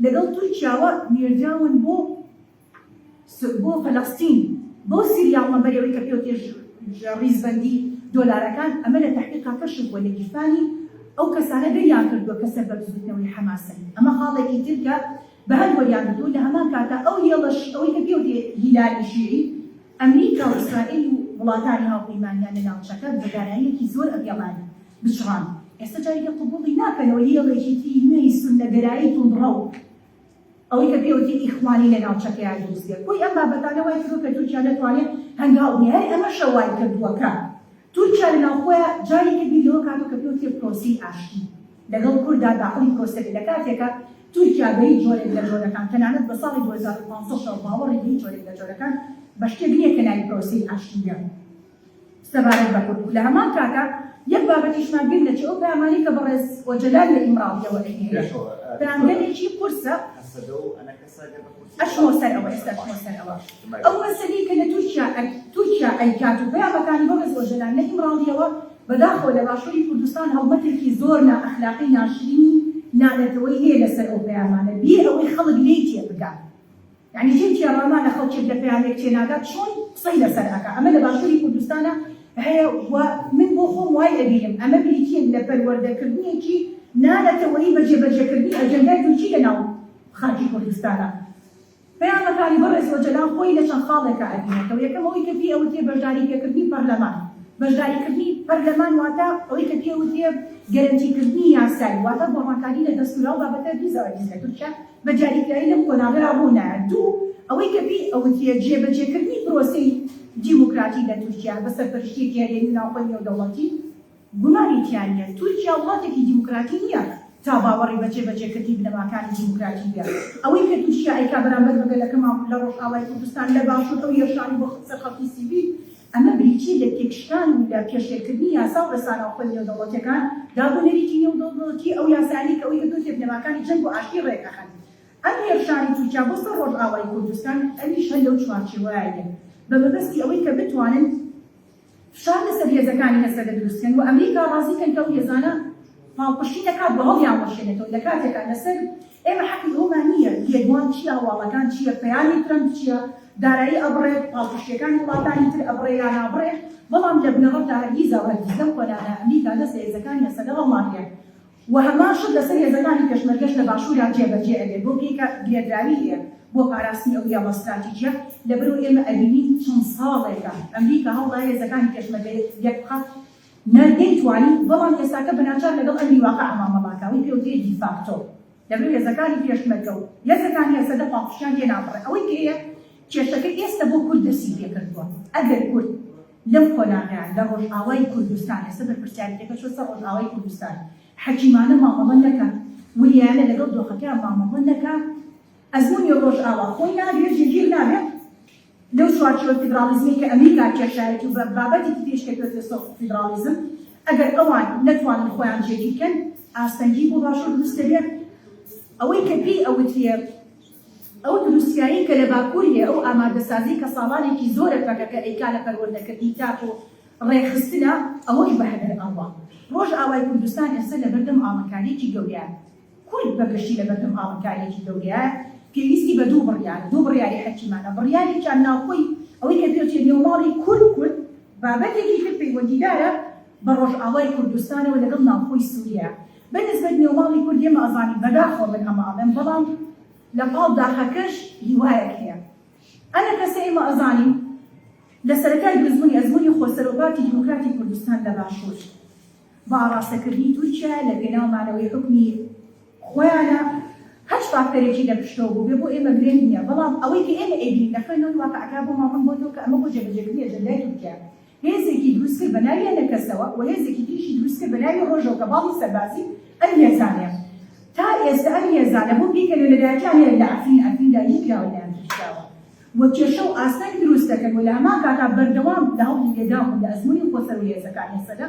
لەگەڵ تورکیاوە نێردراون بۆ بۆ فەلەستین بۆ سیریاڵ نەمبەری ئەوەی کە پێوتێ ڕیزبەندی دۆلارەکان ئەمە لە تەحقیقا کەشف بووە لە گیرفانی ئەو کەسانە دەریان کردووە کە سەر بە بزوتنەوەی حەماسن ئەمە خاڵێکی تر کە بە هەند وەریان گرتووە لە هەمان کاتا ئەو هێڵەش ئەوەی کە پێوترێ هیلالی شیعی ئەمریکا و ئیسرائیل و وڵاتانی هاوپەیمانیان لە ناوچەکە بە داراییەکی زۆر ئەم هێڵانە بچڕاند ئێستا جارێکی قبوڵی ناکەنەوە هێڵێکی تری نوێی سوننەگەرایی توندڕەو ئەوەی کە پێوترێ ئیخوانی لە ناوچەکەیا دروست بێت کۆی ئەم بابەتانە وای کردووە کە تورکیا نەتوانێت هەنگاو بنێ هەر ئەمەشە وای کردووە کە تورکیا لە ناوخۆیا جارێکە بیر لەوە کاتەوە کە پێوترێ پرۆسەی ئاشتی لەگەڵ کوردا داخڵی پرۆسە بێت لە کاتێکا تورکیا بە هیچ جۆرێک لە جۆرەکان تەنانەت بە ساڵی 2015 شەوە باوەڕی بە هیچ جۆرێک لە جۆرەکان بە شتێک نییە کە ناوی پرۆسەی ئاشتی بێ سەبارەت بە کورد و لە هەمان کاتا یەک بابەتیشمان بیر نەچێ ئەو پەیامانەی کە بەڕێز ئۆجەلان لە ئیمراڵیەوە ئەینێرێ پەیامگەلێکی قورسە ئەچمەوە سەر ئەوە ئێستا ئەچمەوە سەر ئەوە ئەو مەسەلەی کە لە تورکیا تورکیا ئەیکات و پەیامەکانی بەڕێز ئۆجەلان لە ئیمراڵیەوە بەداخەوە لە باشووری کوردستان هەڵمەتێکی زۆر نائەخلاقی ناشرینی نانەتەوەی هەیە لەسەر ئەو پەیامانە بێ ئەوەی خەڵک لێی تێبگات یانی جێی تێڕامانە خەڵکێک لە پەیامێک تێناگات چۆن قسەی لەسەر ئەکا ئەمە لە باشووری کوردستانا هەیە و من بۆ خۆم وای ئەبینم ئەمە بریتیە لە پەروەردەکردنێکی نانەتەوەیی بە جێبەجێکردنی ئەجێندای تورکی لە ناو خاکی کوردستانا. پەیامەکانی بەڕێز ئۆجەلان خۆی لە چەند خاڵێکا ئەبینێتەوە، یەکەم ئەوەی کە پێی ئەوترێ بەشداری پێکردنی پەرلەمان، بەشداریکردنی پەرلەمان واتە ئەوەی کە پێی ئەوترێ گەرەنتیکردنی یاسایی واتە گۆڕانکاری لە دەستوورا و بابەتە دیزاوەدیز لە تورکیا بە دیاریکرایی لەم قۆناغەیا ڕوو نایە. دوو، ئەوەی کە پێی ئەوترێ جێبەجێکردنی پرۆسەی دیموکراتی لە تورکیا بە سەرپەرشتییەکی هەرێمی و ناوخۆی نێودەوڵەتی، گومانی تیا نییە تورکیا وڵاتێکی دیموکراتی نییە تا باوەڕی بە جێبەجێکردنی بنەماکانی دیموکراتی بێ. ئەوەی کە تورکیا ئەیکا بەرامبەر بە گەلەکەمان لە ڕۆژئاوای کوردستان، لە باشوور ئەو هێرشانەی بۆ سەر خەڵکی سیڤیل، ئەمە بریتییە لە تێکشکان و لە پێشێلکردنی یاسا و ڕێسا ناوخۆی نێودەوڵەتییەکان، داب و نەریتی نێودەوڵەتی، ئەو یاسایانەی کە ئەوەی کە دۆسیە بنەماکانی جەنگ و ئاشتی ڕێک ئەخەن. ئەم هێرشانەی تورکیا بۆ سەر ڕۆژئاوای کوردستان ئەویش هەر لەو چوارچێوەیە بە مەبەستی ئەوەی کە بتوانن فشار لەسەر هێزەکانی هەسەدە دروست کەن و ئەمریکا ڕازی کەن کە ئەو هێزانە پاڵپشتی نەکات و هەڵیان وەشێنێتەوە لە کاتێکا لەسەر ئێمە حەقی ئەوەمان نییە لێدوان چییە هەواڵەکان چییە پەیامی ترەمپ چییە دارایی ئەبڕێت پاڵپشتیەکانی وڵاتانی تر ئەبڕێ یا نابڕێ بەڵام لە بنەڕەتدا هەرگیز و هەرگیز لەم قۆناغە ئەمریکا دەست لە هێزەکانی هەسەدە هەڵناگرێت و هەمان شت لەسەر هێزەکانی پێشمەرگەش لە باشوورا جێبەجێ ئەبێت بەو پێی کە گرێدراوی هەیە بۆ پاراستنی ئەو هێڵە ستراتیجیە، لەبەرئەوەی ئێمە ئەبینین چەند ساڵێکە ئەمریکا هەوڵدایە هێزەکانی پێشمەرگە یەکبخات نە نەیتوانی، بەڵام ئێستاکە بەناچار لەگەڵ ئەمری واقع مامەڵە ئەکا ئەوەی پێوترێ دیفاکتۆ، لەبەرئەوەی هێزەکانی پێشمەرگە و هێزەکانی هەسەدە پاڵپشتیان لێ نابڕێ، ئەوەی کە هەیە کێشەکە ئێستە بۆ کورد دەستی پێکردووە، ئەگەر کورد لەم قۆناغەیان لە ڕۆژئاوای کوردستان، ئێستا بەرپرسیارێتیەکە چووە سەر ڕۆژئاوای کوردستان، حەکیمانە مامەڵە نەکا، وریایانە لەگەڵ دۆخەکەیان مامەڵە نەکا، ئەزموونی ڕۆژئاوا خۆی ناگرێت، جێگیر نابێت لەو چوارچێوە فیدراڵیزمەی کە ئەمریکا کێشایەتی و بە بابەتێکی تریش کە پێوترێت soft فیدراڵیزم، ئەگەر ئەوان نەتوانن خۆیان جێگیر کەن، ئاستەنگی بۆ باشوور دروست دەبێت. ئەوەی کە پێی ئەوترێ ئەو دروستکاریەی کە لە باکوور هەیە، ئەو ئامادەسازیەی کە ساڵانێکی زۆرە پەکەکە ئەیکا لە پەروەردەکردنی تاک و ڕێکخستنە، ئەوەش بە هەدەر ئەڕوا. ڕۆژئاوای کوردستان ئێستا لەبەردەم ئاڵنکاریەکی گەورەیە. کورد بە گشتی لەبەردەم ئاڵنکاریەکی گەورەیە، پێویستی بە دوو بڕیارە، دوو بڕیاری حەکیمانە، بڕیارێکیان ناوخۆی ئەوەی کە پێوترێ نێوماڵی کورد کورد، بابەتێکی تر پەیوەندیدارە بە ڕۆژئاوای کوردستانەوە لەگەڵ ناوخۆی سوریا. بە نسبەت نێوماڵی کورد ئێمە ئەزانین بەداخەوە من ئەمە ئەڵێم بەڵام لە پاڵ داخەکەش هیوایەک هەیە ئەنە کەسە ئێمە ئەزانین لە سەرەتای دروستبوونی ئەزموونی خۆسەر و پارتی دیموکراتی کوردستان لە باشوور بە ئاڕاستەکردنی تورکیا لە پێناو مانەوەی حوکمی خۆیانە هەچ فاکتەرێکی لە پشتەوە بووبێ بۆ ئێمە گرنگ نییە بەڵام ئەوەی کە ئێمە ئەیبینین لە خوێندنەوەی واقعەکە بۆمان ڕوون بۆتەوە کە ئەمە بۆ جێبەجێکردنی ئەجەندای تورکیا هێزێکی دروست کرد بە ناوی ئەنەکەسەوە و هێزێکی تریشی دروست کرد بە ناوی ڕۆژەوە کە باڵی سەربازی ئەم هێزانەیە. تا ئێستا ئەم هێزانە بۆ پێی کە نوێنەرایەتیان هەیە لە عەفرین، عەفرین داگیرکراوە لەلایەن تورکیاوە و کێشە و ئاستەنگ دروست دەکەن و لە هەمان کاتا بەردەوام لە هەوڵی لێدان بوون لە ئەزموونی خۆسەر و هێزەکانی هەسەدە.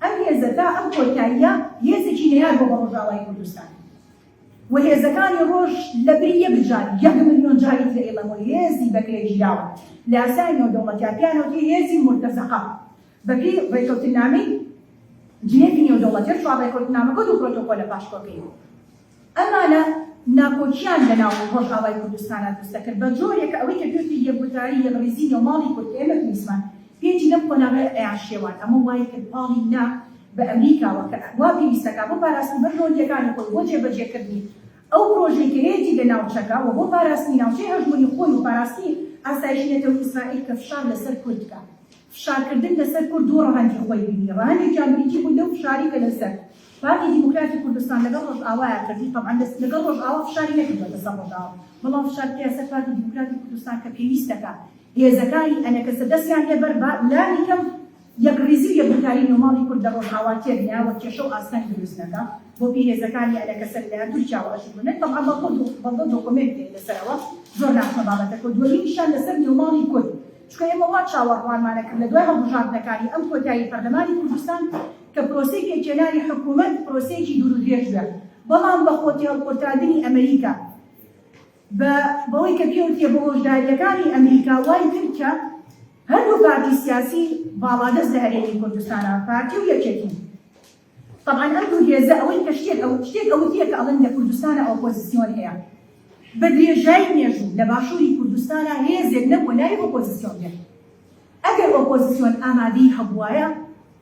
ئەم هێزە تا ئەم کۆتاییە هێزێکی نەیار بووە بە ڕۆژئاوای کوردستان. و هێزەکانی ڕۆژ لە بری یەک جار یەک ملیۆن جاری تر ئەیڵێم و هێزی بەکرێگیراوە لە یاسای نێودەوڵەتیا پێیان ئەوترێ هێزی مورتەزەقە بە پێی ڕێکەوتننامەی جنێفی نێودەوڵەتی هەر چوار ڕێکەوتننامەکە و دوو پرۆتۆکۆلە پاشکۆکەی ئەمانە ناکۆکیان لە ناو ڕۆژئاوای کوردستانا دروست دەکرد بە جۆرێک کە ئەوەی کە پێوتری یەکگوتاری یەکڕیزی نێوماڵی کورد کە ئێمە پێویستمان پێیەتی لەم قۆناغەیە ئەیانشێوان ئەمە وای کرد پاڵی نا بە ئەمریکاوە کە وا پێویستەکا بۆ پاراستنی بەرژەوەندییەکانی خۆی بۆ جێبەجێکردنی ئەو پرۆژەی کە هەیەتی لە ناوچەکە و بۆ پاراستنی ناوچەی هەژموونی خۆی و پاراستنی ئاسایشی نەتەوەی ئیسرائیل کە فشار لەسەر کورد بکا. فشارکردن لەسەر کورد دوو ڕەهەندی خۆی بینی، ڕەهەندێکیان بریتی بوو لەو فشارەی کە لەسەر پارتی دیموکراتی کوردستان لەگەڵ ڕۆژئاوایا کردی، تەبعەن لەگەڵ ڕۆژئاوا فشاری نەکردووەتە سەر ڕۆژئاوا، بەڵام فشار کرایە سەر پارتی دیموکراتی کوردستان کە پێویست دەکا هێزەکانی ئەنەکەسە دەستیان لێ بەربا لانی کەم یەکڕیزی و یەکگوتاری نێوماڵی کورد لە ڕۆژئاوا تێک نەیا و کێشە و ئاستەنگ دروست نەکا بۆ پێی هێزەکانی ئەنەکەسە لەلایەن تورکیاوە ئەژمونن تەبعەن بەڵگە و بەڵگە و دۆکۆمێنت هەیە لەسەرەوە زۆر ناچمە بابەتەکەوە دووەمینیشیان لەسەر نێوماڵی کورد چونکە ئێمە وا چاوەڕوانمان ئەکرد لە دوای هەڵبژاردنەکانی ئەم کۆتایی پەرلەمانی کوردستان کە پرۆسەی پێکهێنانی حکوومەت پرۆسەیەکی دوور و درێژ بێ بەڵام بە خۆتێهەڵقورتاندنی ئەمریکا بە بەوەی کە پێوترێ بە هۆشدارییەکانی ئەمریکا وای کرد کە هەردوو پارتی سیاسی باڵادەست لە هەرێمی کوردستانا پارتی و یەکێتی تەبعەن ئەم دوو هێزە ئەوەی کە شتێک ئەو شتێک ئەوترێ کە ئەڵێن لە کوردستانا ئۆپۆزسیۆن هەیە بە درێژایی مێژوو لە باشووری کوردستانا هێزێک نەبووە ناوی ئۆپۆزسیۆن بێ ئەگەر ئۆپۆزسیۆن ئامادەیی هەبووایە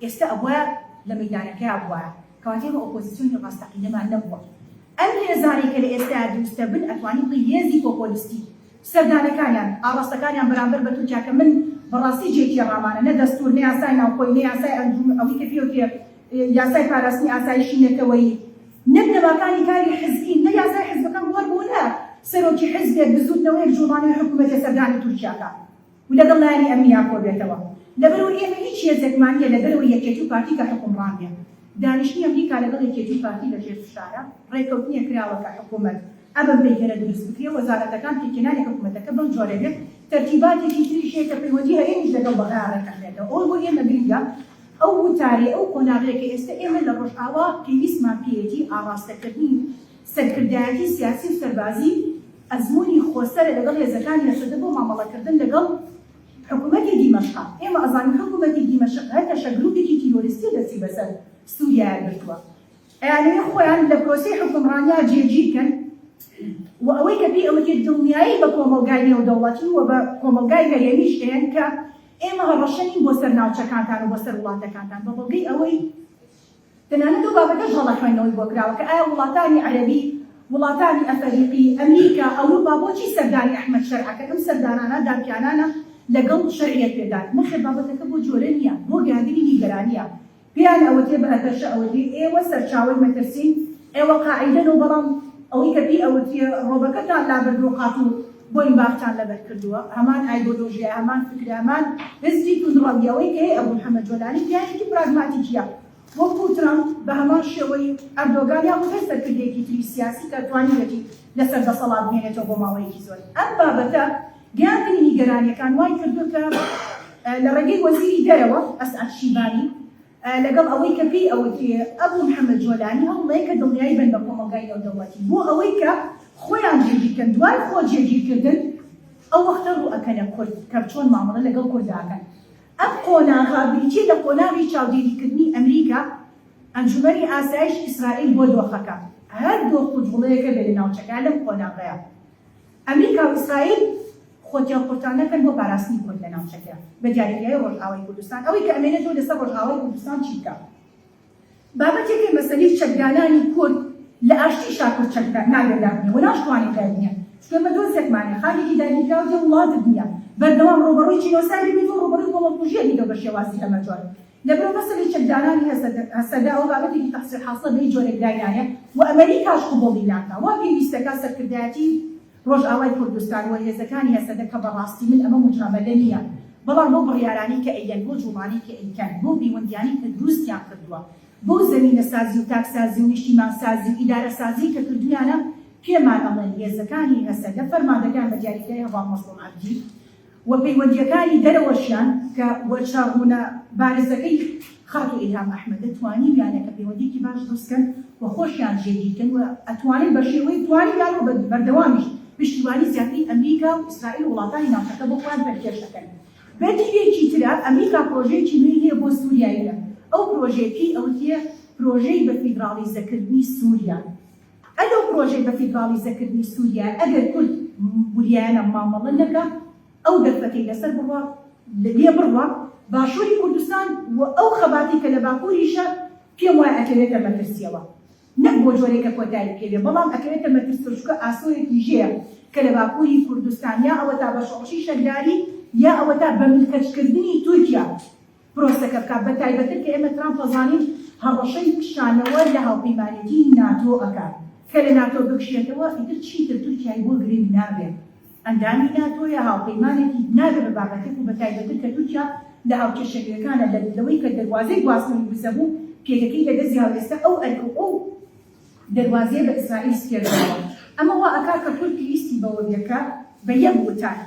ئێستا ئەبوایە لە مەیدانەکەیا بوایە. کەواتە ئێمە ئۆپۆزسیۆنی ڕاستەقینەمان نەبووە. ئەم هێزانەی کە لە ئێستایا دروست دەبن ئەتوانین بڵێین هێزی پۆپۆلیستی، سەردانەکانیان، ئاڕاستەکانیان بەرامبەر بە تورکیا کە من بەڕاستی جێی تێڕامانە، نە دەستوور، نە یاسای ناوخۆیی، نە یاسای ئەنجوم ئەوەی کە پێوترێ یاسای پاراستنی ئاسایشی نەتەوەیی، نە بنەماکانی کاری حزبی، نە یاسای حزبەکان بوار بۆ نایە سەرۆکی حزبێک، بزووتنەوەیەک، جووڵانەوەی حکوومەتێ سەردانی تورکیا کا. و لەگەڵ لایەنی ئەمنیا کۆبێتەوە. لەبەرئەوەی ئێمە هیچ هێزێکمان نییە لە دەرەوەی یەکێتی و پارتی کە حوکمڕان بێ. دانیشتنی ئەمریکا لەگەڵ یەکێتی و پارتی لە ژێر فشارە، ڕێکەوتنێک کراوە کە حکوومەت ئەبم پەیکەرە دروست بکرێ، وەزارەتەکان پێکهێنانی حکوومەتەکە بەم جۆرە بێت، تەرتیباتێکی تریش هەیە کە پەیوەندی هەرێمیش لەگەڵ بەغدا ڕێکئەخرێتەوە. ئەوەی بۆ ئێمە گرنگە ئەو وتارەی ئەو قۆناغەیە کە ئێستە ئێمە لە ڕۆژئاوا پێویستمان پێیەتی ئاڕاستەکردنی. سەرکردایەتی سیاسی و سەربازی ئەزموونی خۆسەرە لەگەڵ هێزەکانی هەسەدە بۆ مامەڵەکردن لەگەڵ حکومەتی دیمەشقا. ئێمە ئەزانین حکومەتی دیمەشق هەتەشە گروپێکی تیرۆریستیە دەستی بەسەر سوریایا گرتووە. ئەیانەوێ خۆیان لە پرۆسەی حوکمڕانیا جێگیر کەن و ئەوەی کە پێی ئەوترێت دڵنیایی بە کۆمەڵگای نێودەوڵەتی و بە کۆمەڵگای هەرێمیش ئەیەن کە ئێمە هەڕەشە نین بۆ سەر ناوچەکانتان و بۆ سەر وڵاتەکانتان بە بەڵگەی ئەوەی تەنانەت ئەو بابەتەش هەڵە خوێندنەوەی بۆ کراوە کە ئایا وڵاتانی عەرەبی، وڵاتانی ئەفەریقی، ئەمریکا، ئەوروپا بۆچی سەردانی ئەحمەد شەرع ئەکەن، ئەم سەردانانە دانپیانانە لەگەڵ شەرعیەت پێدان؟ نەخێر بابەتەکە بۆ جۆرە نییە، بۆ گەیاندنی نیگەرانییە. پێیان ئەوترێ بە هەتەشە ئەوترێ ئێوە سەرچاوەی مەترسین، ئێوە قاعیدەن و بەڵام ئەوەی کە پێی ئەوترێ ڕۆبەکەتان لابردووە قات و بۆینباختان لەبەر کردووە، هەمان ئایدۆلۆژیایە، هەمان فکرە، هەمان هزری توندڕەویە، ئەوەی کە هەیە ئەبو محەمەد جۆلانی پیاوێکی پراگماتیکیە وەکو ترەمپ بە هەمان شێوەی ئەردۆگان یاخود هەر سەرکردەیەکی تری سیاسی کە توانیویەتی لەسەر دەسەڵات بمێنێتەوە بۆ ماوەیەکی زۆر. ئەم بابەتە گەیاندنی نیگەرانیەکان وای کردووە کە لە ڕێگەی وەزیری دەرەوە ئەسعەد شیبانی لەگەڵ ئەوەی کە پێی ئەوترێ ئەبو محەمەد جۆلانی هەوڵەیە کە دڵنیایی بەن بە کۆمەڵگای نێودەوڵەتی بۆ ئەوەی کە خۆیان جێگیر کەن دوای خۆ جێگیر کردن ئەو وەختە ڕوو ئەکەنە کورد کە چۆن مامەڵە لەگەڵ کوردا ئەکەن. ئەم قۆناغە بریتیە لە قۆناغی چاودێریکردنی ئەمریکا، ئەنجومەنی ئاسایش ئیسرائیل بۆ دۆخەکە. هەر دۆخ و جوڵەیەک هەبێ لە ناوچەکە لەم قۆناغەیا ئەمریکا و ئیسرائیل خۆ تێڵقورتان نەکەن بۆ پاراستنی کورد لە ناوچەکە بە دیاریکرایی ڕۆژئاوای کوردستان. ئەوەی کە ئەمێنێتەوە لەسەر ڕۆژئاوای کوردستان چی بکا؟ بابەتێکەی مەسەلەی چەکدانانی کورد لە ئاشتیشا کورد چەک نابێ دابنێ و ناشتوانێ دابنێ چونکە ئێمە دۆزێکمان هەیە خاکێکی داگیرکراو دێ وڵاتت نییە بەردەوام ڕووبەڕووی جینۆساید دەبیتەوە ڕووبەڕووی کۆمەڵکوژییە بیتەوە بە شێوازی هەمەجۆر لەبەرئەوە مەسەلەی چەکدانانی هەسەدە ئەوە بابەتێکی تەحسیل حاسڵە بە هیچ جۆرێک داینانێ و ئەمەریکاش قبوڵی ناکا وا پێویستەکا سەرکردایەتی ڕۆژئاوای کوردستان و هێزەکانی هەسەدە کە بەڕاستی من ئەمە موجامەلە نییە بەڵام بەو بڕیارانەی کە ئەیەن بەو جوڵانەی کە ئەیکەن بەو پەیوەندیانەی کە دروستیان کردووە بەو زەمینەسازی و تاکسازی و نیشتیمانسازی و ئیدارەسازی کە کردویانە پێمان ئەڵێن هێزەکانی هەسەدە فەرماندەکەیان بە دیاریکراوی هەڤاڵ مەزڵوم عەبدی و پەیوەندییەکانی دەرەوەشیان کە وەرچاوڕوونە بارزەکەی خاتوو ئیلهام ئەحمەدە توانیویانە کە پەیوەندییەکی باش دروست کەن و خۆشیان جێگیر کەن و ئەتوانن بە شێوەیەک توانیویانە و بەردەوامیش پشتیوانی زیاتری ئەمریکا و ئیسرائیل و وڵاتانی ناوچەکە بۆ خۆیان پەلکێش ئەکەن. بە دیوێکی ترا ئەمریکا پرۆژەیەکی نوێی هەیە بۆ سوریای نوێ، ئەو پرۆژەیە پێی ئەوترێ پرۆژەی بە فیدراڵیزەکردنی سوریا. ئە لەو پرۆژەی بە فیدراڵیزەکردنی سوریا ئەگەر کورد وریایانە مامەڵە نەکا ئەو دەرفەتەی لەسەر بڕوا لێ بڕوا باشوری کوردستان و ئەو خەباتەی کە لە باکوریشە پێم وایە ئەکەوێتە مەترسیەوە نەک بۆ جۆرێک کە کۆتایی پێ بێ بەڵام ئەکەوێتە مەترسیەوە چونکە ئاسۆیەکی ژێیە کە لە باکوری کوردستان یا ئەوەتا بە شۆڕشی چەکداری یا ئەوەتا بە ملکەچکردنی تورکیا پرۆسەکە بکات، بەتایبەتر کە ئێمە ترامپ ئەزانین هەڕەشەی کشانەوە لە هاوپەیمانێتی ناتۆ ئەکات، کە لە ناتۆ بکشێتەوە ئیتر چیتر تورکیای بۆ گرنگ نابێ، ئەندامی ناتۆیە، هاوپەیمانێکی نابێ بە بابەتێک و بەتایبەتر کە تورکیا لە هاوکێشە نوێکانە لە لەوەی کە دەروازەی گواستنەوەی وزە بوو پێگەکەی لەدەست یا و ئێستا ئەو ئەرک و ئەو دەروازەیە بە ئیسرائیل سپێردراوە، ئەمە وا ئەکا کە کورد پێویستی بەوە بێ کە بە یەک وتار.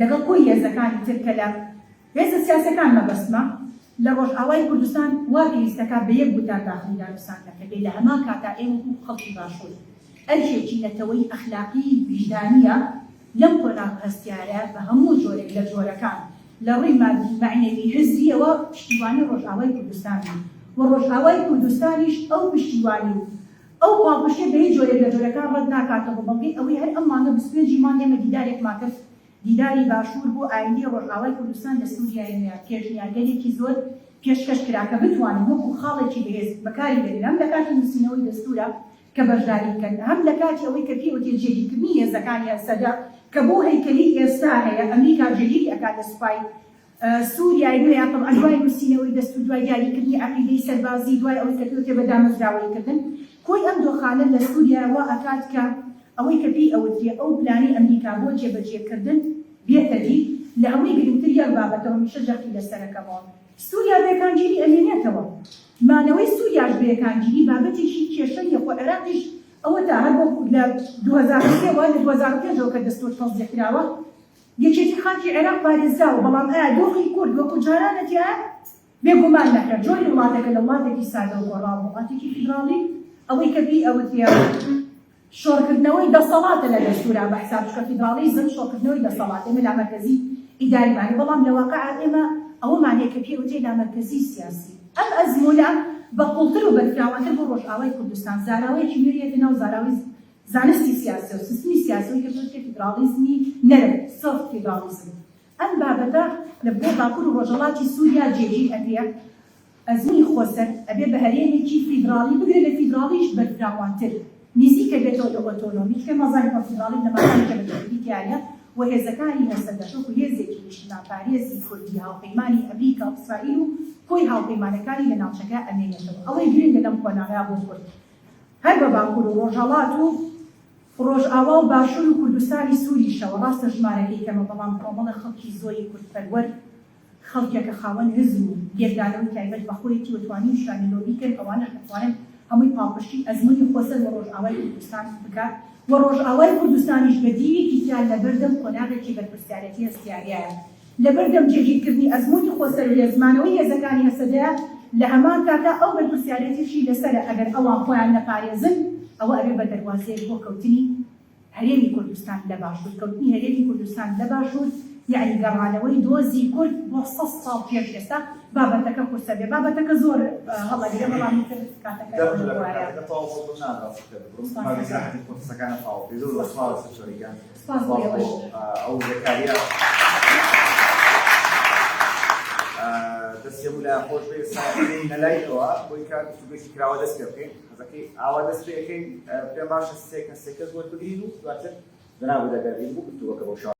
لەگەڵ کۆی هێزەکانی تر کە لە هێزە سیاسیەکان مەبەستمە لە ڕۆژئاوای کوردستان وا پێویستەکا بە یەک گوتار داخلی دانوساندنەکە بێ لە هەمان کاتا ئێمە وەکو خەڵکی باشور ئەرکێکی نەتەوەیی ئەخلاقی ویژدانیە لەم قۆناغ هەستیارە بە هەموو جۆرێک لە جۆرەکان لە ڕووی مادی مەعنەوی هزریەوە پشتیوانی ڕۆژئاوای کوردستان بین و ڕۆژئاوای کوردستانیش ئەو پشتیوانی و ئەو پاڵپشتیە بە هیچ جۆرێک لە جۆرەکان ڕەت ناکاتەوە بە بەڵگەی ئەوەی هەر ئەم مانگە 25 ی مانگ ئێمە دیدارێکمان کرد دیداری باشوور بۆ ئایندەی ڕۆژئاوای کوردستان لە سوریای نوێ پێشنیارگەلێکی زۆر پێشکەش کرا کە بتوانین وەکو خاڵێکی بەهێز بەکاری بێنین هەم لە کاتی نووسینەوەی دەستوورا کە بەشداری بکەن هەم لە کاتی ئەوەی کە پێی وترێت جێگیرکردنی هێزەکانی هەسەدە کە بۆ هەیکەلی ئێستا هەیە ئەمریکا جێگیری ئەکات لە سوپای سوریای نوێ تەبعەن دوای نووسینەوەی دەستوور، دوای دیاریکردنی عەقیدەی سەربازی، دوای ئەوەی کە پێوترێ بە دامەزراوەییکردن، کۆی ئەم دۆخانە لە سوریا وا ئەکات کە ئەوەی کە پێی ئەوترێ ئەو پلانەی ئەمریکا بۆ جێبەجێکردن بێتە دی. لە هەمووی گرنگتر یەک بابەتە و هەمیشە جەختی لەسەر ئەکەمەوە، سوریا بە یەکانگیری ئەمێنێتەوە. مانەوەی سوریاش بە یەکانگیری بابەتێکی کێشە نییە، خۆ عێراقیش ئەوەتا هەر وەک لە 2003 وە لە 2005 ەوە کە دەستوور تەسدیق کراوە، یەکێتی خاکی عێراق پارێزراوە، بەڵام ئایا دۆخی کورد وەکو جارانە تیایە؟ بێگومان نەخێر، جۆری وڵاتەکە لە وڵاتێکی سادەوە گۆڕاوە بۆ وڵاتێکی فیدراڵی. ئەوەی کە پێی ئەوترێ شۆڕکردنەوەی دەسەڵاتە لە دەستوورا بە حساب، چونکە فیدراڵیزم شۆڕکردنەوەی دەسەڵات، ئێمە لامەرکەزی ئیداریمان هەیە، بەڵام لە واقع ئێمە ئەوەمان هەیە کە پێی ئەوترێ لامەرکەزی سیاسی. ئەم ئەزموونە بە قوڵتر و بەرفراوانتر بۆ ڕۆژئاوای کوردستان زاراوەیەکی نوێ یەتە ناو زاراوەی زانستی سیاسی و سیستمی سیاسی کە پێی ئەوترێ فیدراڵیزمی نەرم، Soft Federalism. ئەم بابەتە لە بۆ باکوور و ڕۆژهەڵاتی سووریا جێگیر ئەکرێ. ئەزموونی خۆسەر ئەبێ بە هەرێمێکی فیدراڵی، بگرە لە فیدراڵیش بەرفراوانتر، نیزیکە بێتەوە لە ئۆتۆنۆمی، چونکە ئێمە ئەزانین کۆنفیدراڵی بنەماکانی کە بە تەواوی تیایە و هێزەکانی هەسەدەش وەکو هێزێکی نیشتیمانپارێزی کوردی هاوپەیمانی ئەمریکا و ئیسرائیل و کۆی هاوپەیمانەکانی لە ناوچەکە ئەمێنێتەوە. ئەوەی گرنگە لەم قۆناغەیا بۆ کورد هەر بە باکوور و ڕۆژهەڵات و ڕۆژئاوا و باشوور و کوردستانی سووریشەوە، ڕاستە ژمارەکەی کەمە بەڵام کۆمەڵە خەڵکی زۆری کوردپەروەر، خەڵکێکە خاوەن هزر و لێکدانەوەی تایبەت بە خۆیەتی و توانیوشیانە لۆبی کەن، ئەوانەش ئەتوانن هەمووی پاڵپشتی ئەزموونی خۆسەر و ڕۆژئاوای کوردستان بکات و ڕۆژئاوای کوردستانیش بە دیوێکی ترا لەبەردەم قۆناغێکی بەرپرسیارێتی هەستیاریایە لەبەردەم جێگیرکردنی ئەزموونی خۆسەر و هێزمانەوەی هێزەکانی هەسەدەیە، لە هەمان کاتا ئەو بەرپرسیارێتیشی لەسەرە ئەگەر ئەوان خۆیان نەپارێزن ئەوە ئەبێ بە دەروازەیەک بۆ کەوتنی هەرێمی کوردستان لە باشوور، کەوتنی هەرێمی کوردستان لە باشوور یەعنی گەڕانەوەی دۆزی کورد بۆ 100 ساڵ پێش ئێستا، بابەتەکە قورسە بێ بابەتەکە زۆر هەڵەگرێ بەڵام ئیتر کاتەکە دە خولەکە بوارە. کاتەکە تەواو بوو دڵنیام ڕاستی پێ ببڕم سپاس با دەکەم. ئیسراحەتی بکەم قسەکانت تەواو بکەی زۆر زۆر سپاس سپاس دکتۆری گیان سپاس بۆ سپاس بۆ ئێوەش. ئەو وردەکارییە. دەستی هەموو لایان خۆش بێ ئێستا بێینە لای ئەوە بۆی کە گفتوگۆیەکی کراوە دەست پێ بکەین حەزەکەی ئاوا دەست پێ ئەکەین پێم باشە سێ کەس سێ کەس وەربگرین و دواتر جەنابت ئەگەر بین بوو گفتوگۆکە بەو شێوازە.